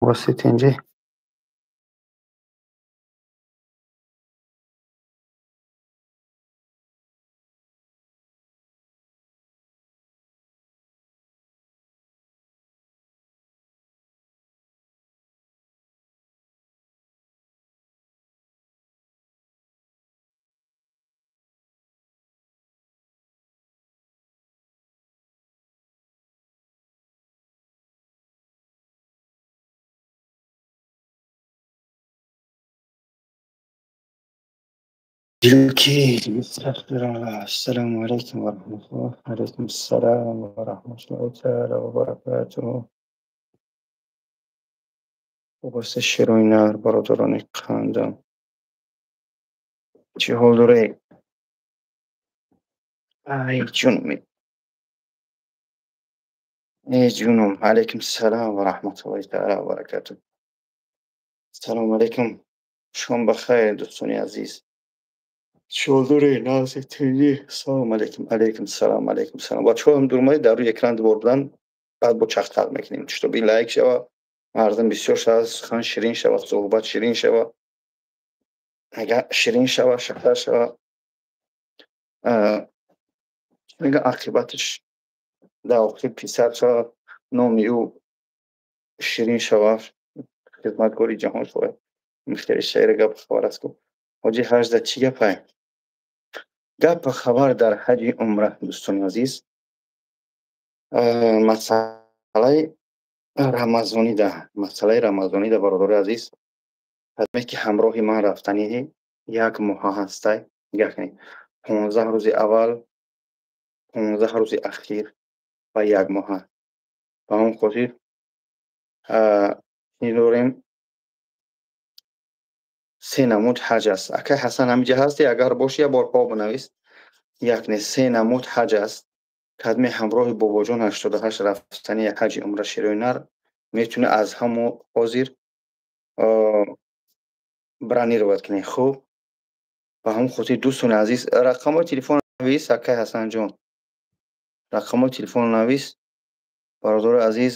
Ҳастед, тинҷӣ? Ассалому алайкум ва раҳматуллоҳ. Алайкум ассалом ва раҳматуллоҳи таъала ва баракатуҳ. Хуб ҳастед, шерои нар, бародарони қандам? Чӣ ҳол доред? Ай ҷунум, эй ҷунум. Алайкум ассалом ва раҳматуллоҳи таъала ва баракатуҳ. Ассалому алайкум. Шом бахайр, дӯстони азиз. Чӣ ҳол доред? Нағзи, тинҷӣ? Ассалому алайкум. Алайкум ассалом, алайкум ассалом. Бачаҳо ҳам дурмаи дар рӯи экран дубор будан, баъд бо чахтақ мекунем. Чтобы лайк шава, мардум бисёр шава, сухан ширин шава, суҳбат ширин шава. Агар ширин шава, шакар шава, мега оқибаташ дар охир писар шава, номи ӯ ширин шава, хизматгори ҷаҳон шава. Хеле шеъри гап хабар аст ку. Ҳоҷи ҳажда чӣ гапай? Гап хабар дар ҳаҷи умра, дӯстони азиз. Масъалаи рамазонида, масъалаи рамазонида, бародари азиз, ҳатме ки ҳамроҳи ман рафтани як моҳа ҳастай. Нигоҳ кунед, 15 рӯзи аввал, 15 рӯзи ахир ва як моҳа. Ба он хотир дорем се намуд ҳаҷ аст. Акай Ҳасан ҳамиҷа ҳасти? Агар боши, як бор по бинавис. Як не, се намуд ҳаҷ аст. Кадме ҳамроҳи бобоҷон 88 рафтани ҳаҷи умра шерои нар метавонӣ аз ҳамо ҳозир бронировать кунӣ. Хуб, ба ҳамон хотир, дӯстони азиз, рақамҳои телефон навис, акай Ҳасанҷон, рақамҳои телефон навис, бародари азиз.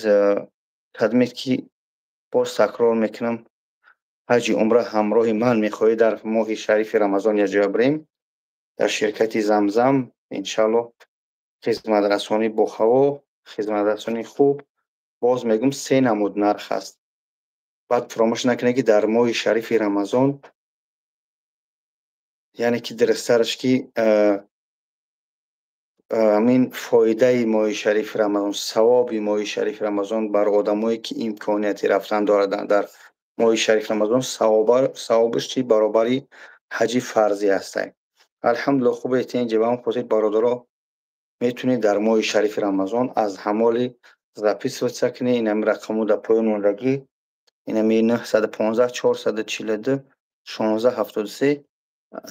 Кадме ки, боз такрор мекунам, ҳаҷи умра ҳамроҳи ман мехоҳӣ дар моҳи шарифи Рамазон якҷоя бирем дар ширкати Замзам, иншааллоҳ, хизматрасонӣ бо ҳаво, хизматрасонии хуб. Боз мегӯм, се намуд нарх аст. Баъд фаромӯш накунед, ки дар моҳи шарифи Рамазон, яъне ки дурусттараш ки ҳамин фоидаи моҳи шарифи Рамазон, савоби моҳи шарифи Рамазон бар одамое ки имконияти рафтан дорад дар моҳи шарифи Рамазон, савобаш чи баробари ҳаҷи фарзӣ ҳастай. Алҳамдулиллоҳ, хуб эҳтиёҷ. Ба он хотир, бародаро, метавонед дар моҳи шарифи Рамазон аз ҳамоли записываться кунед. Инами рақаму дар поён мондагӣ, инами 915 442 16 73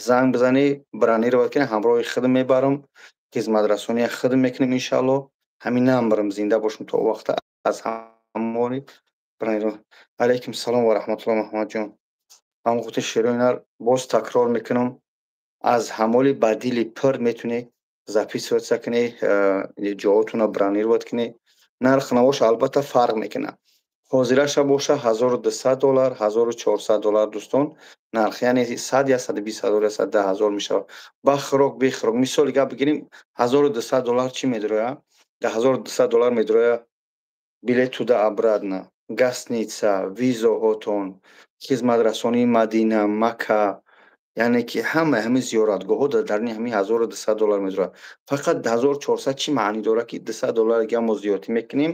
занг бизанед, бронировать кунед. Ҳамроҳи худам мебарам, хизматрасония худам мекунем, иншааллоҳ. Ҳамин намбарам, зинда бошем то вақта, аз ҳамоли. Алайкум салом ва раҳматуллоҳ, Маҳмадҷон. Ҳамон хотир, шерои нар, боз такрор мекунам, аз ҳамоли ба дили пур метавонед записываться кунед, ҷоотонро бронировать кунед. Нарх навош албатта фарқ мекунад. Ҳозираша боша 1200 доллар, 1400 доллар, дӯстон, нарх, яъне 100, 120 ҳазор, 110 ҳазор мешавад ба хӯрок, бехӯрок. Мисоли гап бигирем, 1200 доллар чӣ медирояд? Дар 1200 доллар медирояд билет туда обратно, гостиница, визоҳотон, хизматрасонии Мадина, Макка, яъне ки ҳамаи ҳамин зиёратгоҳҳо дар даруни ҳамин 1200 доллар медирояд. Фақат 1400 чӣ маънӣ дорад, ки 200 доллар дига мо зиёдтӣ мекунем?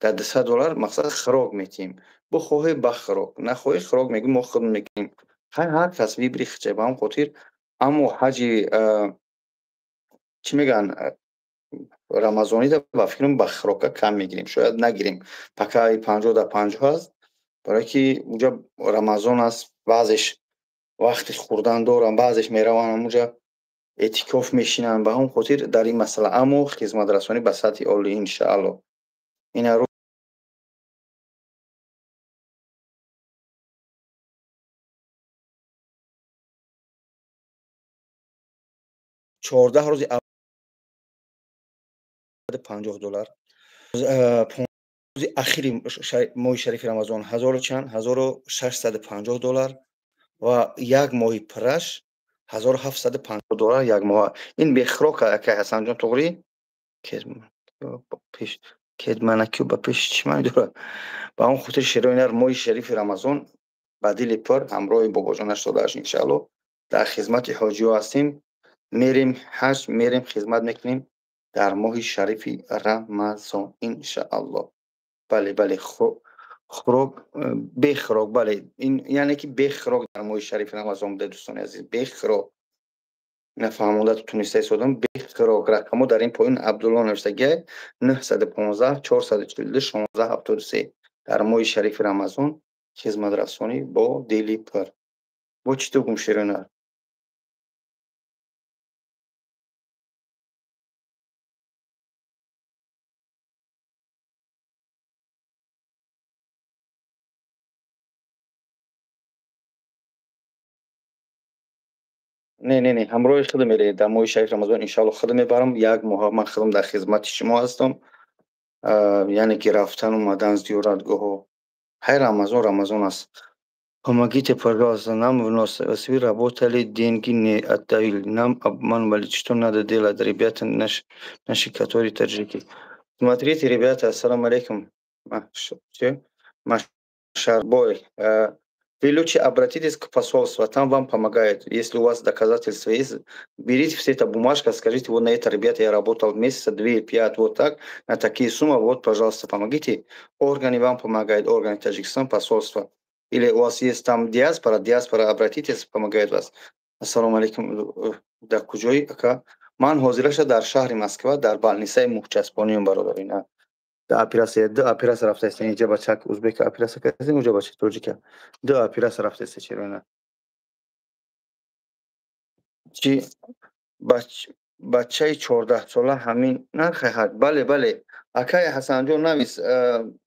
Дар 200 доллар мақсад хӯрок метиҳем. Бихоҳӣ ба хӯрок, нахоҳӣ хӯрок, мегӯем, мо худ мекунем. Ҳар кас выбори хича. Ба ҳамон хотир, аммо ҳаҷи чӣ мегӯянд, рамазонида, ба фикрам, ба хӯрока кам мегирем, шояд нагирем. Пока 50 дар 50 аст, барое ки уҷа Рамазон аст, баъзеш вақти хӯрдан доранд, баъзеш мераванд ҳамуҷа эътикоф мешинанд. Ба ҳамон хотир дар ин масъала, аммо хизматрасонӣ ба сатҳи олӣ, иншааллоҳ. Ина 14 рӯзи 50 доллар. Ахири моҳи шарифи Рамазон ҳазору чанд? 1650 доллар ва як моҳи пурраш 1750 доллар як моҳа. Ин бехӯрок, акай Ҳасанҷон, туғрӣ? Кедманакю ба пеши чӣ маъни дорад? Ба он хотир шерои нар моҳи шарифи Рамазон ба дили пур ҳамроҳи бобоҷон 88 иншаалло дар хизмати ҳоҷиҳо ҳастем. Мерем ҳаҷ, мерем хизмат мекунем дар моҳи шарифи Рамазон иншаалло. Бале, бале, хӯрок бехӯрок, бале, ин яъне ки бехӯрок дар моҳи шарифи Рамазон буда, дӯстони азиз, бехӯрок. Нафаҳмода туниста истодам, бехӯрок. Рақамҳо дар ин поён Абдулло навиштагиай 915 442 16 73. Дар моҳи шарифи Рамазон хизматрасонӣ бо дили пур. Бо чӣ тугум ширина? Не, не, не, ҳамроҳи худам мерем дар моҳи шарифи Рамазон иншаалло, худам мебарам. Як моҳ ман худам дар хизмати шумо ҳастам. Яъне ки рафтан омадан зиёратгоҳҳо. Ҳай, Рамазон Рамазон аст. Помогите, пожалуйста, нам в Новосибирске работали, деньги не отдали, нам обманывали, что надо делать, ребята наши, которые таджики. Смотрите, ребята, ассаламу алейкум. Машарбой. Вы лучше обратитесь к посольству, там вам помогают. Если у вас доказательства есть, берите все это бумажка, скажите, вот на это, ребята, я работал месяца 2, 5, вот так, на такие суммы, вот, пожалуйста, помогите. Органы вам помогают, органы Таджикистана, посольство. Или у вас есть там диаспора, диаспора, обратитесь, помогает вас. Ассаламу алейкум, дар куҷои, ака? Ман ҳозираша дар шаҳри Москва, дар балнисаи мухчаспониём, бародар, ина. Ду операция, ду операция рафтаист, инҷа бачак узбека операция кардем, уҷа бача тоҷика. Ду операция рафтаист, чиро Чи бачаи 14 сола ҳамин нархи ҳаҷ? Бале, бале. Акай Ҳасанҷон, навис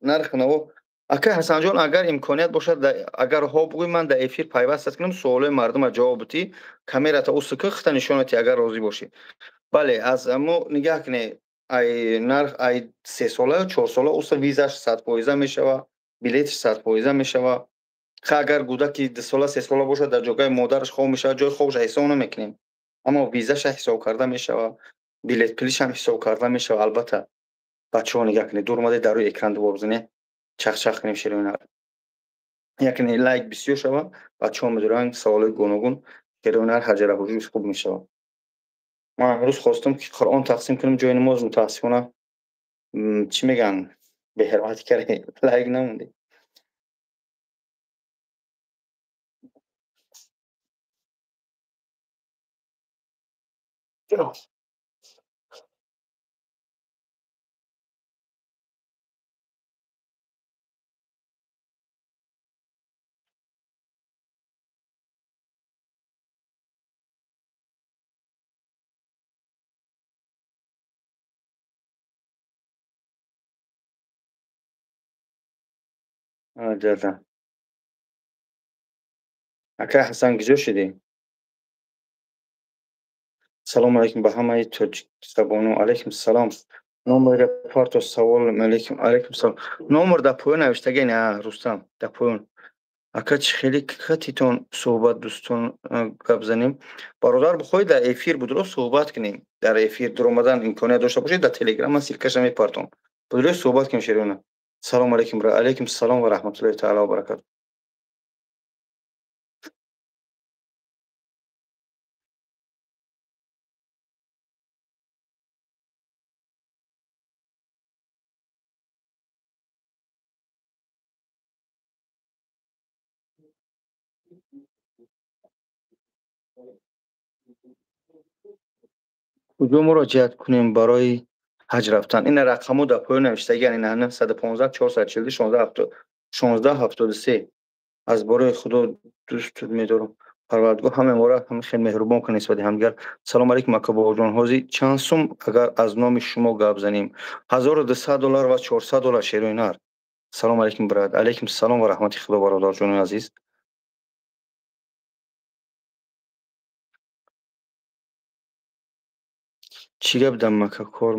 нарх наво. Акай Ҳасанҷон, агар имконият бошад, агар ҳо бугӯй, ман дар эфир пайваст кунам, суолои мардума ҷавоб бутӣ, камерата усука хита нишонати, агар розӣ бошӣ. Бале, аз мо нигаҳ кунед, ай нарх ай 3 сола 4 сола уса визаш 100% мешава, билетш 100% мешава. Ха, агар кӯдаки 2 сола 3 сола бошад, дар ҷойгоҳи модараш хоб мешавад, ҷои хобаш ҳисоб намекунем, аммо визаша ҳисоб карда мешава, билет пулишам ҳисоб карда мешава. Албатта, бачаҳо, нигаҳ кунед, дур омаде дар рӯи экран дувор бизанед, чахчах кунем, шероина якне лайк бисёр шава, бачаҳо медоранд саволои гуногун, шероина ҳаҷараҳуҷӯ хуб мешава. Ман имрӯз хостам ки Қуръон тақсим кунам ҷои намоз, мутаассифона, чӣ мегӯянд, беҳурматӣ кардем, лайк намондем. Аҷада. Акай Ҳасан, куҷо шудӣ? Салому алайкум ба ҳамаи тоҷикзабоно. Алайкум салом. Номери парто савол алайкум, алайкум салом. Номер дар поён навиштагӣ, на Рустам, дар поён. Ака, чӣ хеле хатитон суҳбат дӯстон гап занем. Бародар, бихоҳед дар эфир будро суҳбат кунем. Дар эфир дуромадан имконият дошта бошед, дар Телеграм ман ссылкаша мепартом. Будро суҳбат кунем, шерона. Салому алайкум, алайкум салом ва раҳматуллоҳи таала ва баракатуҳ. Куҷо муроҷиат кунем барои ҳаҷ рафтан? Ина рақамҳо дар поён навиштагиан, ина 915 442 16 73. Аз борои Худо дӯстут медорам. Парвардигор ҳама моро ҳама хел меҳрубон кунад нисбати ҳамдигар. Салому алайкум, ака бобоҷон. Ҳозир чанд сум, агар аз номи шумо гап занем? 1200 доллар ва 400 доллар, шерои нар. Салому алайкум, брат. Алайкум салом ва раҳмати Худо, бародарҷони азиз. Чӣ гап дар Макка кор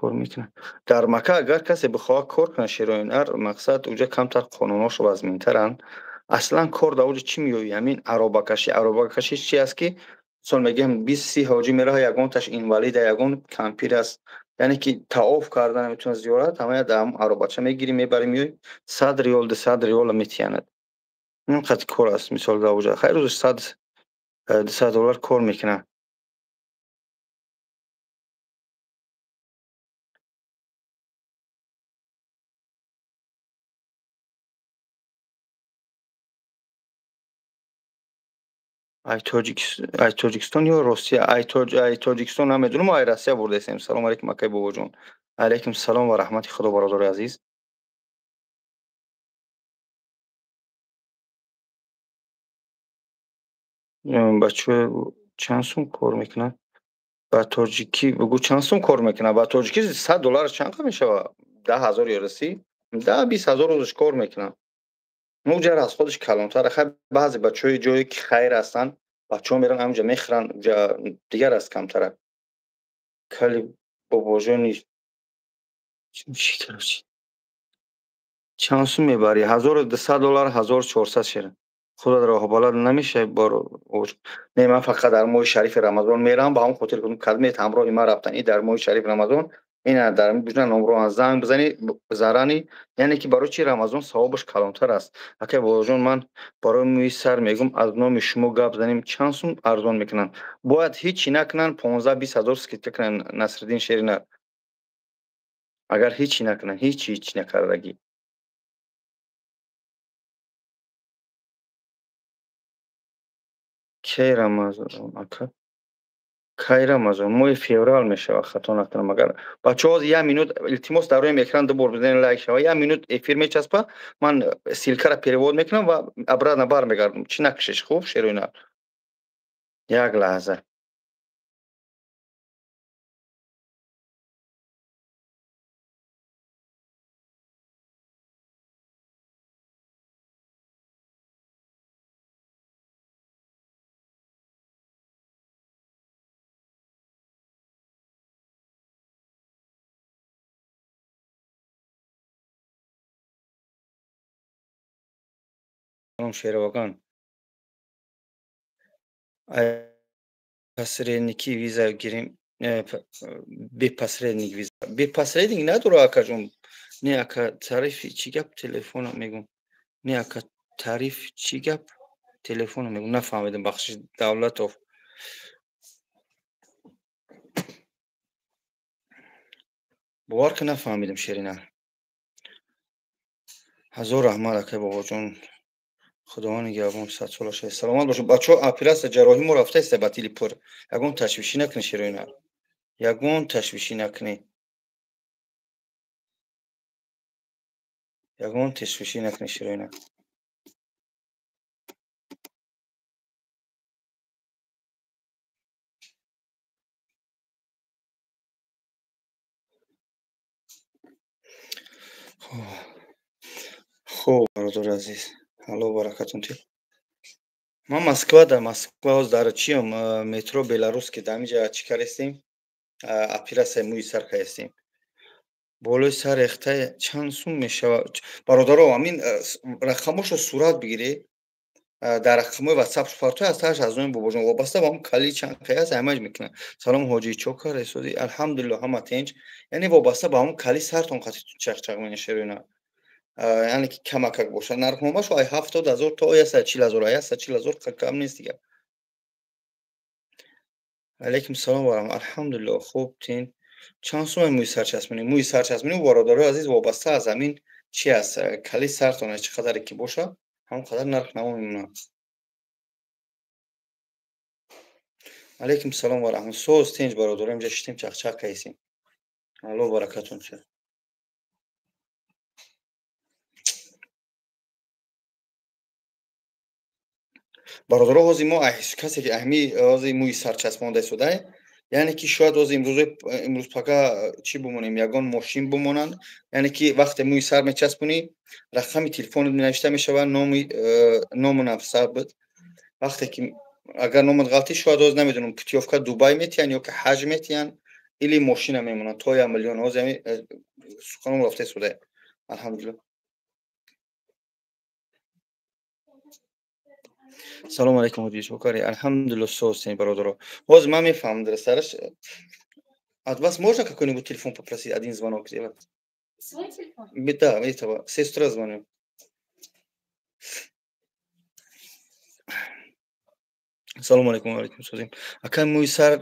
Кор мекунад. Дар Макка агар касе бихоҳад кор кунад, шероинар, мақсад уҷа камтар қонунҳошо вазминтаранд. Аслан кор дар уҷа чӣ меояд? Ҳамин аробакашӣ. Аробакашӣ чи аст ки мисол мегӯем 20-30 ҳоҷӣ меравад, ягонташ инвалид, ягон кампир аст. Яъне ки таоф кардан метавонад зиёрат, ҳамая дар ҳамон аробача мегирӣ, мебарӣ, меоӣ, 100 риёл, 200 риёла метиҳанад. Ин қадр кор аст, мисол дар уҷа. Хайр, рӯзаш 100-200 доллар кор мекунад. Ай Тоҷикистон ё Россия? Ай Тоҷикистон намедонам, ай Россия бурдаистем. Салом алейкум, акай бобоҷон. Алейкум салом ва раҳмати Худо, бародари азиз. Бачаҳо чанд сум кор мекунанд? Ба тоҷикӣ бигӯ чанд сум кор мекунанд? Ба тоҷикӣ 100 доллар чанд қадр мешавад? 10 ҳазор ё русӣ? 10-20 ҳазор рӯзаш кор мекунанд. Уҷа аз худаш калонтар. Хай баъзе бачаҳои ҷое ки хайр ҳастанд, бачаҳо мераванд ҳаминҷа мехӯранд, уҷа дигар аст камтара. Кали бобоҷони чанд сум мебарӣ? 1200 доллар, 1400 шер. Худат роҳбалад намешавӣ боро. Не, ман фақат дар моҳи шарифи Рамазон меравам, ба ҳамон хотир кадмет ҳамроҳи ман рафтан. И дар моҳи шарифи Рамазон ина дар бижна номро занг бизанӣ зарани, яъне ки барои чи Рамазон савобаш калонтар аст. Акай бобоҷон, ман барои мӯи сар мегӯм, аз номи шумо гап занем, чанд сум арзон мекунанд? Бояд ҳечи накунанд, 15-20 ҳазор скидка кунанд Насриддин Шерина. Агар ҳечи накунанд, ҳеч накардагӣ. Кай Рамазон ака? Кай Рамазон? Моҳи феврал мешавад, хато накунам. Агар бачаҳо як минут илтимос дар рӯи экран ду бор бизанед лайк шава, як минут эфир мечаспа, ман ссылкаро перевод мекунам ва обратно бармегардам. Чӣ накушеш, хуб шероина? Як лаҳза. Шероваган. Посредники виза гирим, бепосредник виза. Бепосредник надора акаҷон. Не ака тарифи чӣ гап телефона мегӯм. Не ака тариф чӣ гап телефона мегӯм. Нафаҳмидам, бахшиш Давлатов. Бовар ки нафаҳмидам Шерина. Ҳазор раҳмат акай бобоҷон. Худованд нигаҳбон, 100 сола шавед. Саломат бошед. Бачаҳо, оператсия ҷарроҳӣ мо рафтаиста ба тили пур. Ягон ташвишӣ накунед Шероина. Ягон ташвишӣ накунед. Ягон ташвишӣ накунед Шероина. Хуб, бародари азиз. Алло баракатун ти. Ман Москва дар Москва ҳоз дар чиям метро Беларусский дар ҳаминҷа чӣ кардастем? Оператсияи мӯи сар кардастем. Болои сар рехта чанд сум мешавад? Бародаро, ҳамин рақамошро сурат бигиред. Дар рақамҳои WhatsApp партои аз тааш аз номи бобоҷон вобаста ба ҳам кали чанд қай аст, ҳамааш мекунад. Салом ҳоҷӣ, чо кардасоди? Алҳамдулиллоҳ, ҳама тинҷ. Яъне вобаста ба ҳамон кали сартон қати чақчақ менашеруна. Яъне ки камакак бошад нархномааш ай 70 ҳазор то 140 ҳазор, ай 140 ҳазор кам нест дигар. Алейкум салом ва раҳмат. Алҳамдулиллоҳ, хуб тин. Чанд сум мӯи сар часпонем? Мӯи сар часпонем бародарои азиз вобаста аз ҳамин чи аст, кали сартон чӣ қадаре ки бошад, ҳамон қадар нархнамо мемонад. Алейкум салом ва раҳмат. Соз тинҷ бародаро, инҷа шитем чақчақ кайсем. Аллоҳ баракатон шад. Бародаро, ҳозир мо касе ки ҳами ҳозир мӯи сар часпонда истода, яъне ки шояд ҳозир имрӯз пака чӣ бимонем, ягон мошин бимонанд, яъне ки вақте мӯи сар мечаспонӣ, рақами телефонат навишта мешавад, ному нафсабат. Вақте ки агар номат ғалтӣ, шояд ҳозир намедонам, путёвка Дубай метиҳанд ё ки ҳаҷ метиҳанд, Или мошина мемонад то 1 миллион. Ҳозир ҳами суханом рафта истода. Алҳамдулиллоҳ. Салом алейкум, ҳоҷи Шокари. Алҳамдулиллоҳ, созсен, бародаро. Ҳозир ман мефаҳмам дурустараш. От вас можно какой-нибудь телефон попросить, один звонок сделать? Свой телефон? Да, этого, сестра звоню. Салом алейкум, алейкум созим. Акай мӯи сар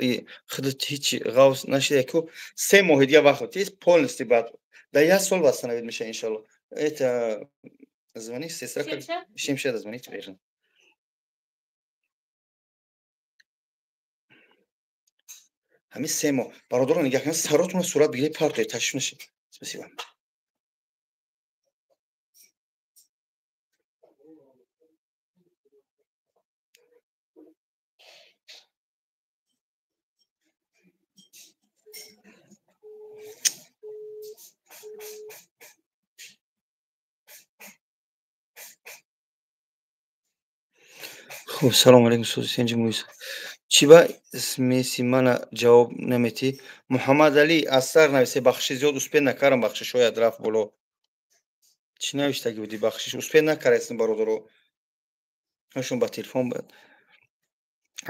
худат ҳеҷ ғавс нашида ку 3 моҳи дига вақт тест полностью баъд дар як сол восстановить меша иншалло. Это звони сестра как Шемшада звонить верно. Ҳамин 3 моҳ бародарон нигоҳ кунед, саротонро сурат бигиред, партоед, ташвиш нашед. Спасибо. Хуб, салом алейкум, созисенҷи муиз. Чӣ ба смеси мана ҷавоб наметӣ? Муҳаммадалӣ аз сар нависе, бахшиш зиёд успед накардам, бахшиш шояд рафт боло. Чӣ навиштагӣ будӣ бахшиш? Успед накардастем бародаро. Ҳашон ба телефон бад.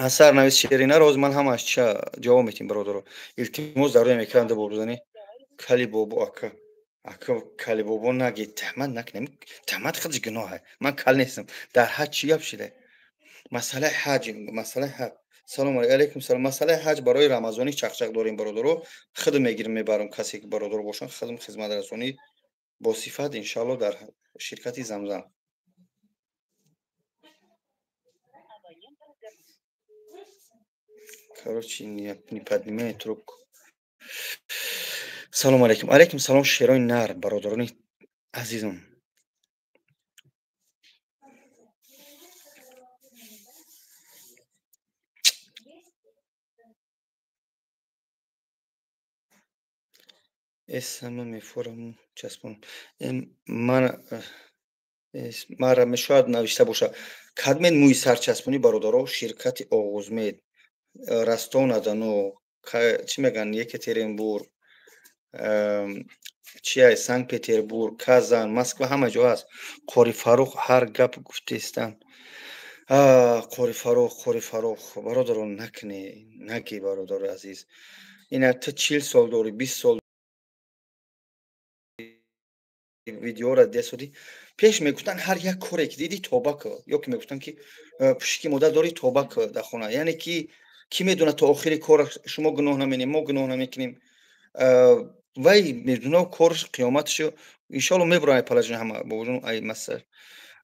Аз сар навис ширина роз ман ҳамааш ча ҷавоб метим бародаро. Илтимос дар рӯям экран дабор бизанӣ. Кали бобо ака. Ака кали бобо наги, таҳмат накунем. Таҳмат худаш гуноҳ аст. Ман кал нестам. Дар ҳаҷ чӣ гап шида? Масъалаи ҳаҷ, масъалаи ҳаҷ. Салом алейкум, салом. Масъалаи ҳаҷ барои рамазонӣ чақчақ дорем бародаро. Худам мегирам мебарам касе ки бародаро бошанд, худам хизматрасонӣ бо сифат иншаалло дар ширкати Замзам. Короче, не поднимай трубку. Салом алейкум. Алейкум салом, шерои нар, бародарони азизам. Эсама мефорам часпон. Мара мешояд навишта боша. Кадмед мӯи сарчаспонӣ бародаро ширкати Оғузмед, Ростов-на-Дону, чӣ мегӯянд, Екатеринбург, чия, Санкт-Петербург, Казан, Москва ҳама ҷо ҳаст. Қори Фаррух ҳар гап гуфтестан. Қори Фаррух, Қори Фаррух, бародаро накунӣ, нагӣ бародари азиз. Ина ту 40 сол дорӣ, 20 сол видеоро десодӣ. Пеш мегуфтанд ҳар як коре ки дидӣ тоба кун, ё ки мегуфтанд ки пушки модар дорӣ тоба кун дар хона. Яъне ки кӣ медонад то охири кор шумо гуноҳ наменем, мо гуноҳ намекунем. Вай медонад корш қиёматшо иншоалло мебурам ай палаҷин ҳама бобоҷон ай масал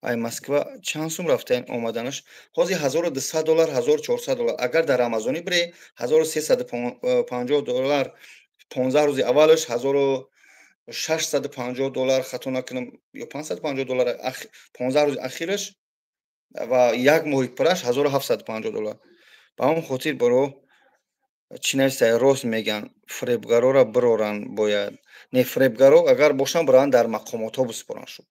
ай Москва чанд сум рафтаем омаданаш? Ҳозир 1200 доллар, 1400 доллар. Агар дар Рамазонӣ бирӣ 1350 доллар, 15 рӯзи аввалаш 1650 доллар, хато накунам, ё 550 доллар, 15 рӯзи ахираш ва як моҳи пураш 1750 доллар. Ба ҳамон хотир баро чӣ нависта, рост мегӯянд, фиребгарора бироранд бояд. Не, фиребгаро агар бошанд, биранд дар мақомотҳо биспоранд шуд.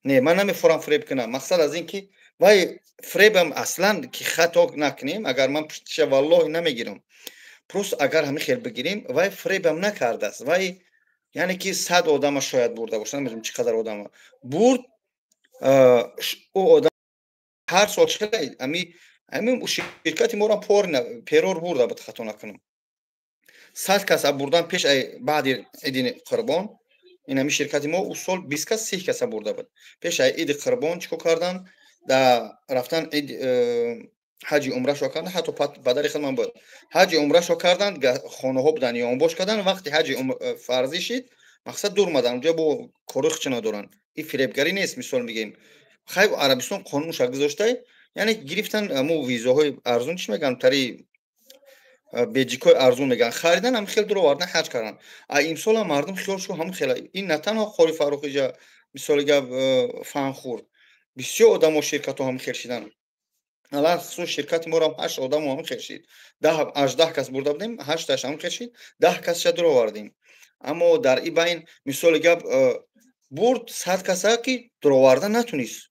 Не, ман намефорам фиреб кунам. Мақсад аз ин ки вай фиребам аслан ки хато накунем, агар ман пуштиша валлоҳи намегирам. Просто агар ҳамин хел бигирем, вай фиребам накардааст. Вай яъне ки 100 одама шояд бурда бошад, намедонам чӣ қадар одама бурд. Ӯ одам ҳар сол чӣ қадар ҳамин ширкати моро перор бурда буд, хато накунам. 100 кас бурдан пеш баъди иди қурбон, ин ҳамин ширкати мо ӯ сол 20 кас, 30 каса бурда буд. Пеш ай иди қурбон чӣ кор кардан? Да рафтан ид ҳаҷи умрашо кардан, ҳатто падари худ ман буд. Ҳаҷи умрашо кардан, хонаҳо будан, ёнбош кардан. Вақти ҳаҷи фарзӣ шид, мақсад дур омадан, унҷо бо кори худшо надоранд. Ин фиребгарӣ нест, мисол мегӯем. Хай Арабистон қонунша гузоштай, яъне гирифтан мо визоҳои арзун, чӣ мегӯянд, тари беҷикҳои арзун мегӯянд, харидан, ҳам хел дур овардан, ҳаҷ кардан. А имсолам мардум хиёл шуд ҳамон хела. Ин на танҳо Қори Фаррух иҷа мисоли гап фан хӯрд, бисёр одамо ширкатҳо ҳам хел шидан. Алахусус ширкати моро 8 одамо ҳам хел шид. 18 кас бурда будем, 8таш ҳам хел шид, 10 касша дур овардем. Аммо дар ин байн мисоли гап бурд 100 каса ки дур овардан натунист.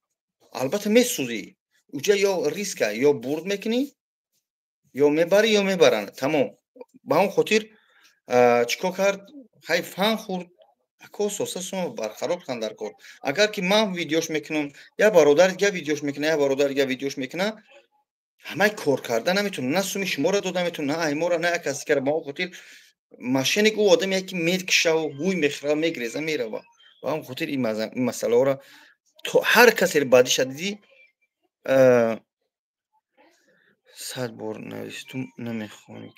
Албатта месӯзӣ. Уҷа ё риска, ё бурд мекунӣ, Ё мебарӣ, ё мебаранд. Тамом. Ба он хотир чӣ кор кард? Хай фан хӯрд. Ако соса сума барқарор кунанд дар кор. Агар ки ман видеош мекунам, я бародар дига видеош мекунад, я бародар дига видеош мекунад, ҳамаи кор карда наметавонад. На суми шуморо дода метавонад, на аймора, на як каси дигара. Ба он хотир мошенник ӯ одаме ки мекшаву ҳуй мехӯра, мегреза, мерава. Ба он хотир ин масъалаҳоро то ҳар касе бадиша дидӣ, 100 бор навистум, намехонӣ.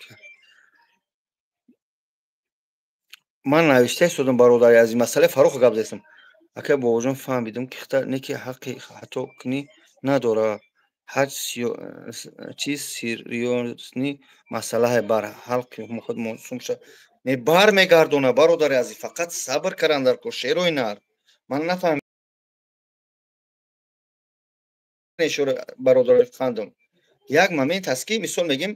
Ман навишта истодам, бародари азиз, масъалаи Фаррух гап задастам. Акай бобоҷон, фаҳмидам ки не ки ҳаққи хато кунӣ надорад. Ҳар чиз серьёзный масъалае бар ҳал худ сумша бармегардонад, бародари азиз. Фақат сабр кардан дар кор, шерои нар. Ман нафаҳмидам, бародари хандам. Як момент ҳаст ки мисол мегем,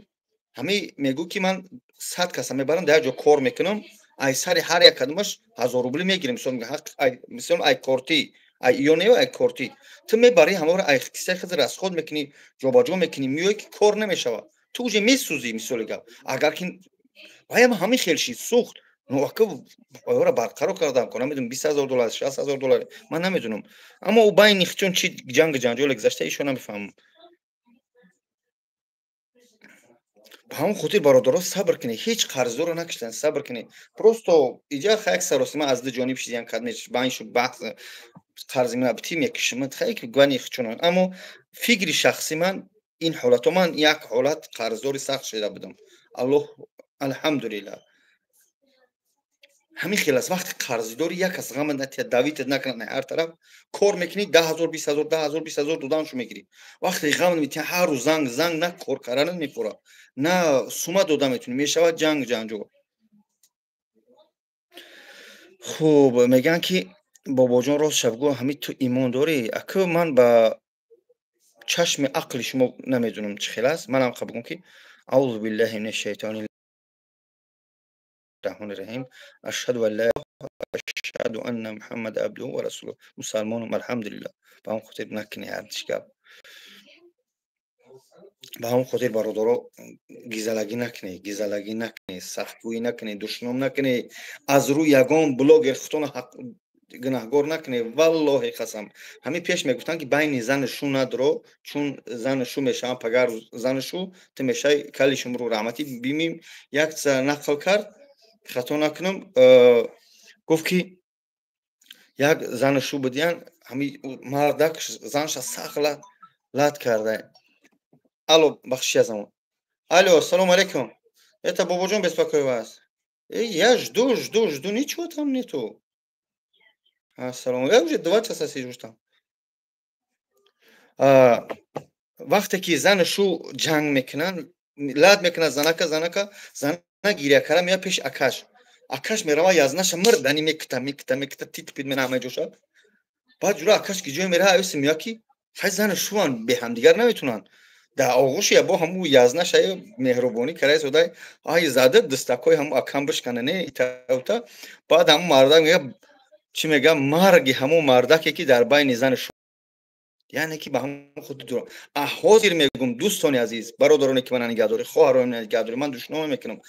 ҳамин мегӯ ки ман 100 каса мебарам, дар як ҷо кор мекунам, ай сари ҳар як кадомаш 1000 рубли мегирем. Мисол ай корти, ай ё не ай корти. Ту мебарӣ ҳамаро ай кисаи худ расход мекунӣ, ҷобаҷо мекунӣ, меоӣ ки кор намешавад. Ту уже месӯзӣ, мисоли гап. Агар ки ваям ҳамин хел шид, сӯхт, ну ака оёра барқарор кардам, ко намедонам 20 000 доллар, 60 000 доллар, ман намедонам. Аммо ӯ байни чун чи ҷанг ҷанҷоле гузашта, ишо намефаҳмам. Ба ҳамон хотир бародаро сабр кунед, ҳеҷ қарздорро накиштанд, сабр кунед. Просто иҷа як саросима аз ду ҷониб шидиян кад байн шуд баҳс, қарзи ман бити мекишам, хай гвани чунон. Аммо фикри шахси ман ин ҳолато, ман як ҳолат қарздори сахт шуда будам. Аллоҳ алҳамдулиллаҳ. Ҳамин хел аст, вақти қарздори як кас ғам натия, давитат накунад ҳар тараф, кор мекунӣ 10 000, 20 000, 10 000, 20 000 доданшо мегирӣ. Вақте ғам метия ҳар рӯз занг, занг, на кор карданат мепора, на сума дода метавонӣ, мешавад ҷанг ҷанҷол. Хуб, мегӯянд ки бобоҷон рост шаб гӯ, ҳамин ту имон дорӣ? Аку ман ба чашми ақли шумо намедонам чӣ хел аст. Манам қа бигӯм ки аузу биллаҳи минаш шайтони раҳмони раҳим, ашҳаду ан ла ашҳаду анна муҳаммад абдуҳу ва расулуҳ. Мусалмонам, алҳамдулиллаҳ. Ба ҳамон хотир накунӣ ҳар чӣ гап. Ба ҳамон хотир бародаро гизалагӣ накунед, гизалагӣ накунед, сахтгӯӣ накунед, душном накунед, аз рӯи ягон блогер худтонро гунаҳгор накунед. Валлоҳи қасам, ҳамин пеш мегуфтанд ки байни зану шу надро, чун зану шу мешаванд, пагар зану шу ту мешавӣ кали шумру раҳматӣ бимим. Як чиза нақл кард, хато накунам, гуфт ки як зану шу будиян, ҳамин мардак занша сахт лат карда. Алло, бахшиш аз замон. Алло, ассалому алейкум. Это Бобоҷон беспокоит вас. Я жду, жду, жду, ничего там нету. Ассалому, я уже 2 часа сижу там. Вақте ки зану шу ҷанг мекунанд, лат мекунад занака, занака, зана гиря кара меояд пеши акаш. Акаш мерава язнаша мирдани мекита, мекита, мекита, тит-пит мена ҳама ҷоша. Баъд ҷура акаш ки ҷое мерава, аюси меояд ки хай зану шуан беҳамдигар наметунанд. Дар оғӯши ябо ҳаму язнаша меҳрубонӣ карда истода, ай зада дастакҳои ҳаму акам бишкана, не итаута. Баъд ҳаму мардак мега, чӣ мега, марги ҳаму мардаке ки дар байни зану шу, яъне ки ба ҳамон худ дур. А ҳозир мегӯм, дӯстони азиз, бародароне ки мана нигаҳдорӣ, хоҳароне нигаҳдорӣ, ман душнома мекунам,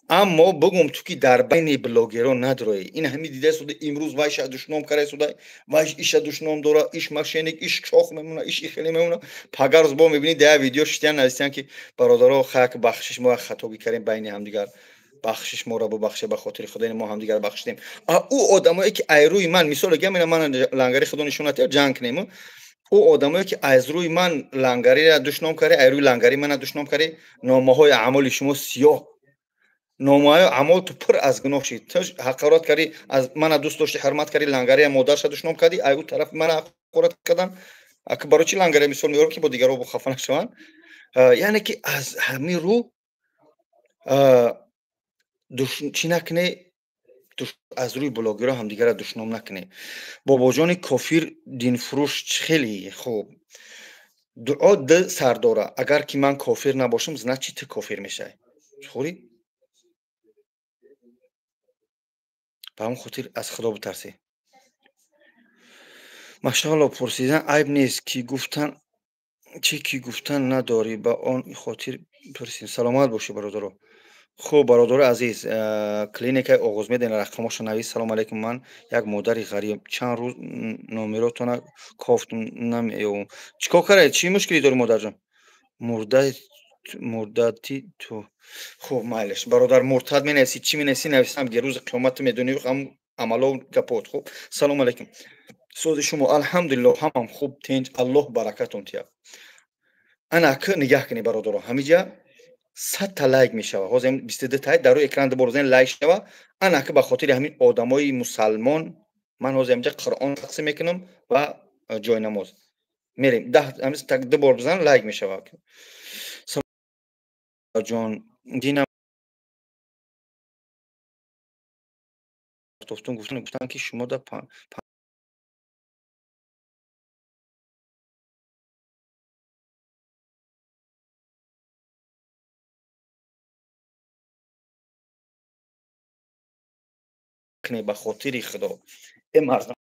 аммо бигӯм ту ки дар байни блогерон надроӣ. Ин ҳами дида истода, имрӯз вайша душном карда истода, вайш иша душном дора, иш мошенник, иш чох мемона, иш ихеле мемона. Пагар рӯз бо мебинӣ дар видео шитян нависиян ки бародаро, хак бахшиш, мо хатогӣ кардем байни ҳамдигар, бахшиш моро бубахше, ба хотири худо мо ҳамдигар бахшидем. А ӯ одамое ки ай рӯи ман, мисол гам, ина ман лангари худо нишон натиҳад, ҷанг кунем, ӯ одамое ки аз рӯи ман лангариро душном кард, ай рӯи лангари мана душном кард, номаҳои аъмоли шумо сиёҳ, номаҳои аъмол ту пур аз гуноҳ шид. Ту ҳақорат кардӣ, аз мана дӯст доштӣ, ҳурмат кардӣ, лангария модарша душном кардӣ, ай ӯ тараф мана ҳақорат кардан. Ака барои чӣ лангария мисол меорам ки бо дигарҳо бо хафа нашаванд? Яъне ки аз ҳамин рӯ чӣ накунед, аз рӯи блогерҳо ҳамдигарро душном накунед. Бобоҷони кофир динфурӯш хеле хуб дуо д сар дора. Агар ки ман кофир набошам, значит ту кофир мешавӣ. Хӯрӣ? Ба ҳамон хотир аз худо битарсӣ. Машаалло, пурсидан айб нест, ки гуфтан Чӣ ки гуфтан надорӣ, ба он хотир пурсем. Саломат бошӣ, бародаро. Хуб, бародари азиз, клиникаи Оғозмед рақамошо навис. Салом алейкум, ман як модари ғариб, чанд рӯз номеротона кофтум, намеёбум. Чӣ кор кардед? Чӣ мушкилӣ дорӣ, модарҷон? Мурдати ту. Хуб, майлеш, бародар, муртад менависӣ, чӣ менависӣ, нависам, ге рӯзи қиёмат ту медонӣ ҳам амало гапот. Хуб, салом алейкум. Сози шумо? Алҳамдулиллоҳ, ҳамам хуб, тинҷ, Аллоҳ баракатон тиҳад. Ана ак нигаҳ кунед, бародаро, ҳамиҷа 100 та лайк мешава. Ҳозир 22 тай дар рӯи экран дубор зан лайк шава. Ана ак ба хотири ҳамин одамои мусалмон ман ҳозир ҳамиҷа Қуръон тақсим мекунам ва ҷойнамоз мерем. Даҳ ду бор бизан, лайк мешава. Ҷон, динам гуфтан, ки шумо да ба хотири Худо, э мардам,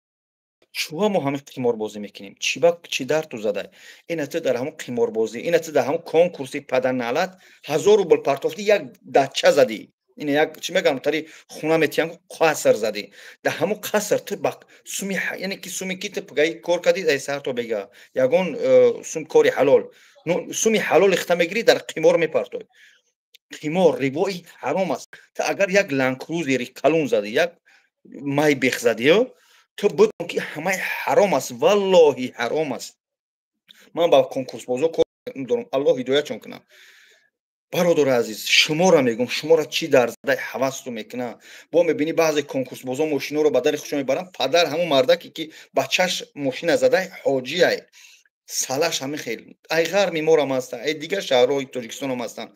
чӯа мо ҳамин қиморбозӣ мекунем? Чӣ ба чӣ дар ту задай? Ина ту дар ҳамон қиморбозӣ, ина ту дар ҳамон конкурси падарналат 1000 рубл партофтӣ, як дача задӣ. Ина як чӣ мегӯям, тари хона метиҳам, қаср задӣ. Дар ҳамон қаср ту ба суми, яъне ки суми ки ту пгаи кор кардӣ, ай саҳар то бега ягон сум кори ҳалол, суми ҳалол ихта мегирӣ, дар қимор мепартоӣ. Қимор рибои ҳаром аст. Ту агар як Ландкрузери калон задӣ, як Майбах задӣ, ту бидон ки ҳамаи ҳаром аст, валлоҳи ҳаром аст. Ман ба конкурсбозо кор дорам, Аллоҳ ҳидоятшон кунад. Бародари азиз, шуморо мегӯм, шуморо чӣ дар задаи ҳавасту мекунад? Бо мебинӣ, баъзе конкурсбозо мошиноро ба дари худшон мебаранд. Падар ҳамон мардаке ки бачаш мошина задай, ҳоҷиай, салаш ҳамин хел, ай ғарми морам ҳастанд, ай дигар шаҳрҳои Тоҷикистонам ҳастанд.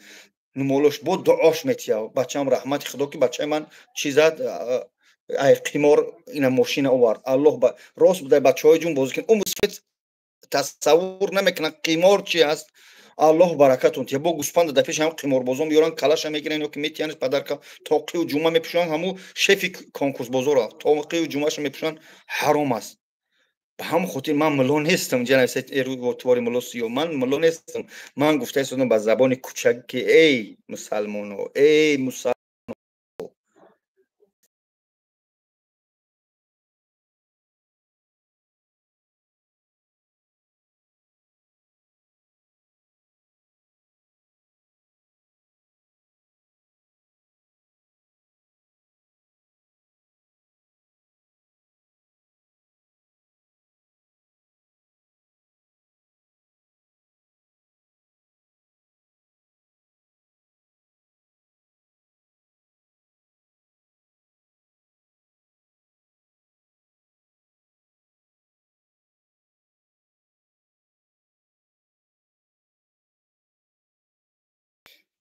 Нумолош бо дуош метия: бачаам, раҳмати Худо, ки бачаи ман чӣ зад, ай қимор ина мошина овард. Аллоҳ рост будай, бачаҳои ҷун бозӣ кун. Тасаввур намекунад, қимор чи аст. Аллоҳ баракатон тия. Бо гӯспанда дар пеши ҳам қиморбозон меёранд, калаша мегиранд ё ки метиянаш падарка, тоқию ҷума мепӯшанд. Ҳамун шефи конкурсбозоро тоқию ҷумаша мепӯшанд. Ҳаром аст. Ба ҳамон хотир ман мулло нестам. Твори мулло сиё, ман мулло нестам. Ман гуфта истодам ба забони кучак, ки эй мусалмоно, эй мусалмоно.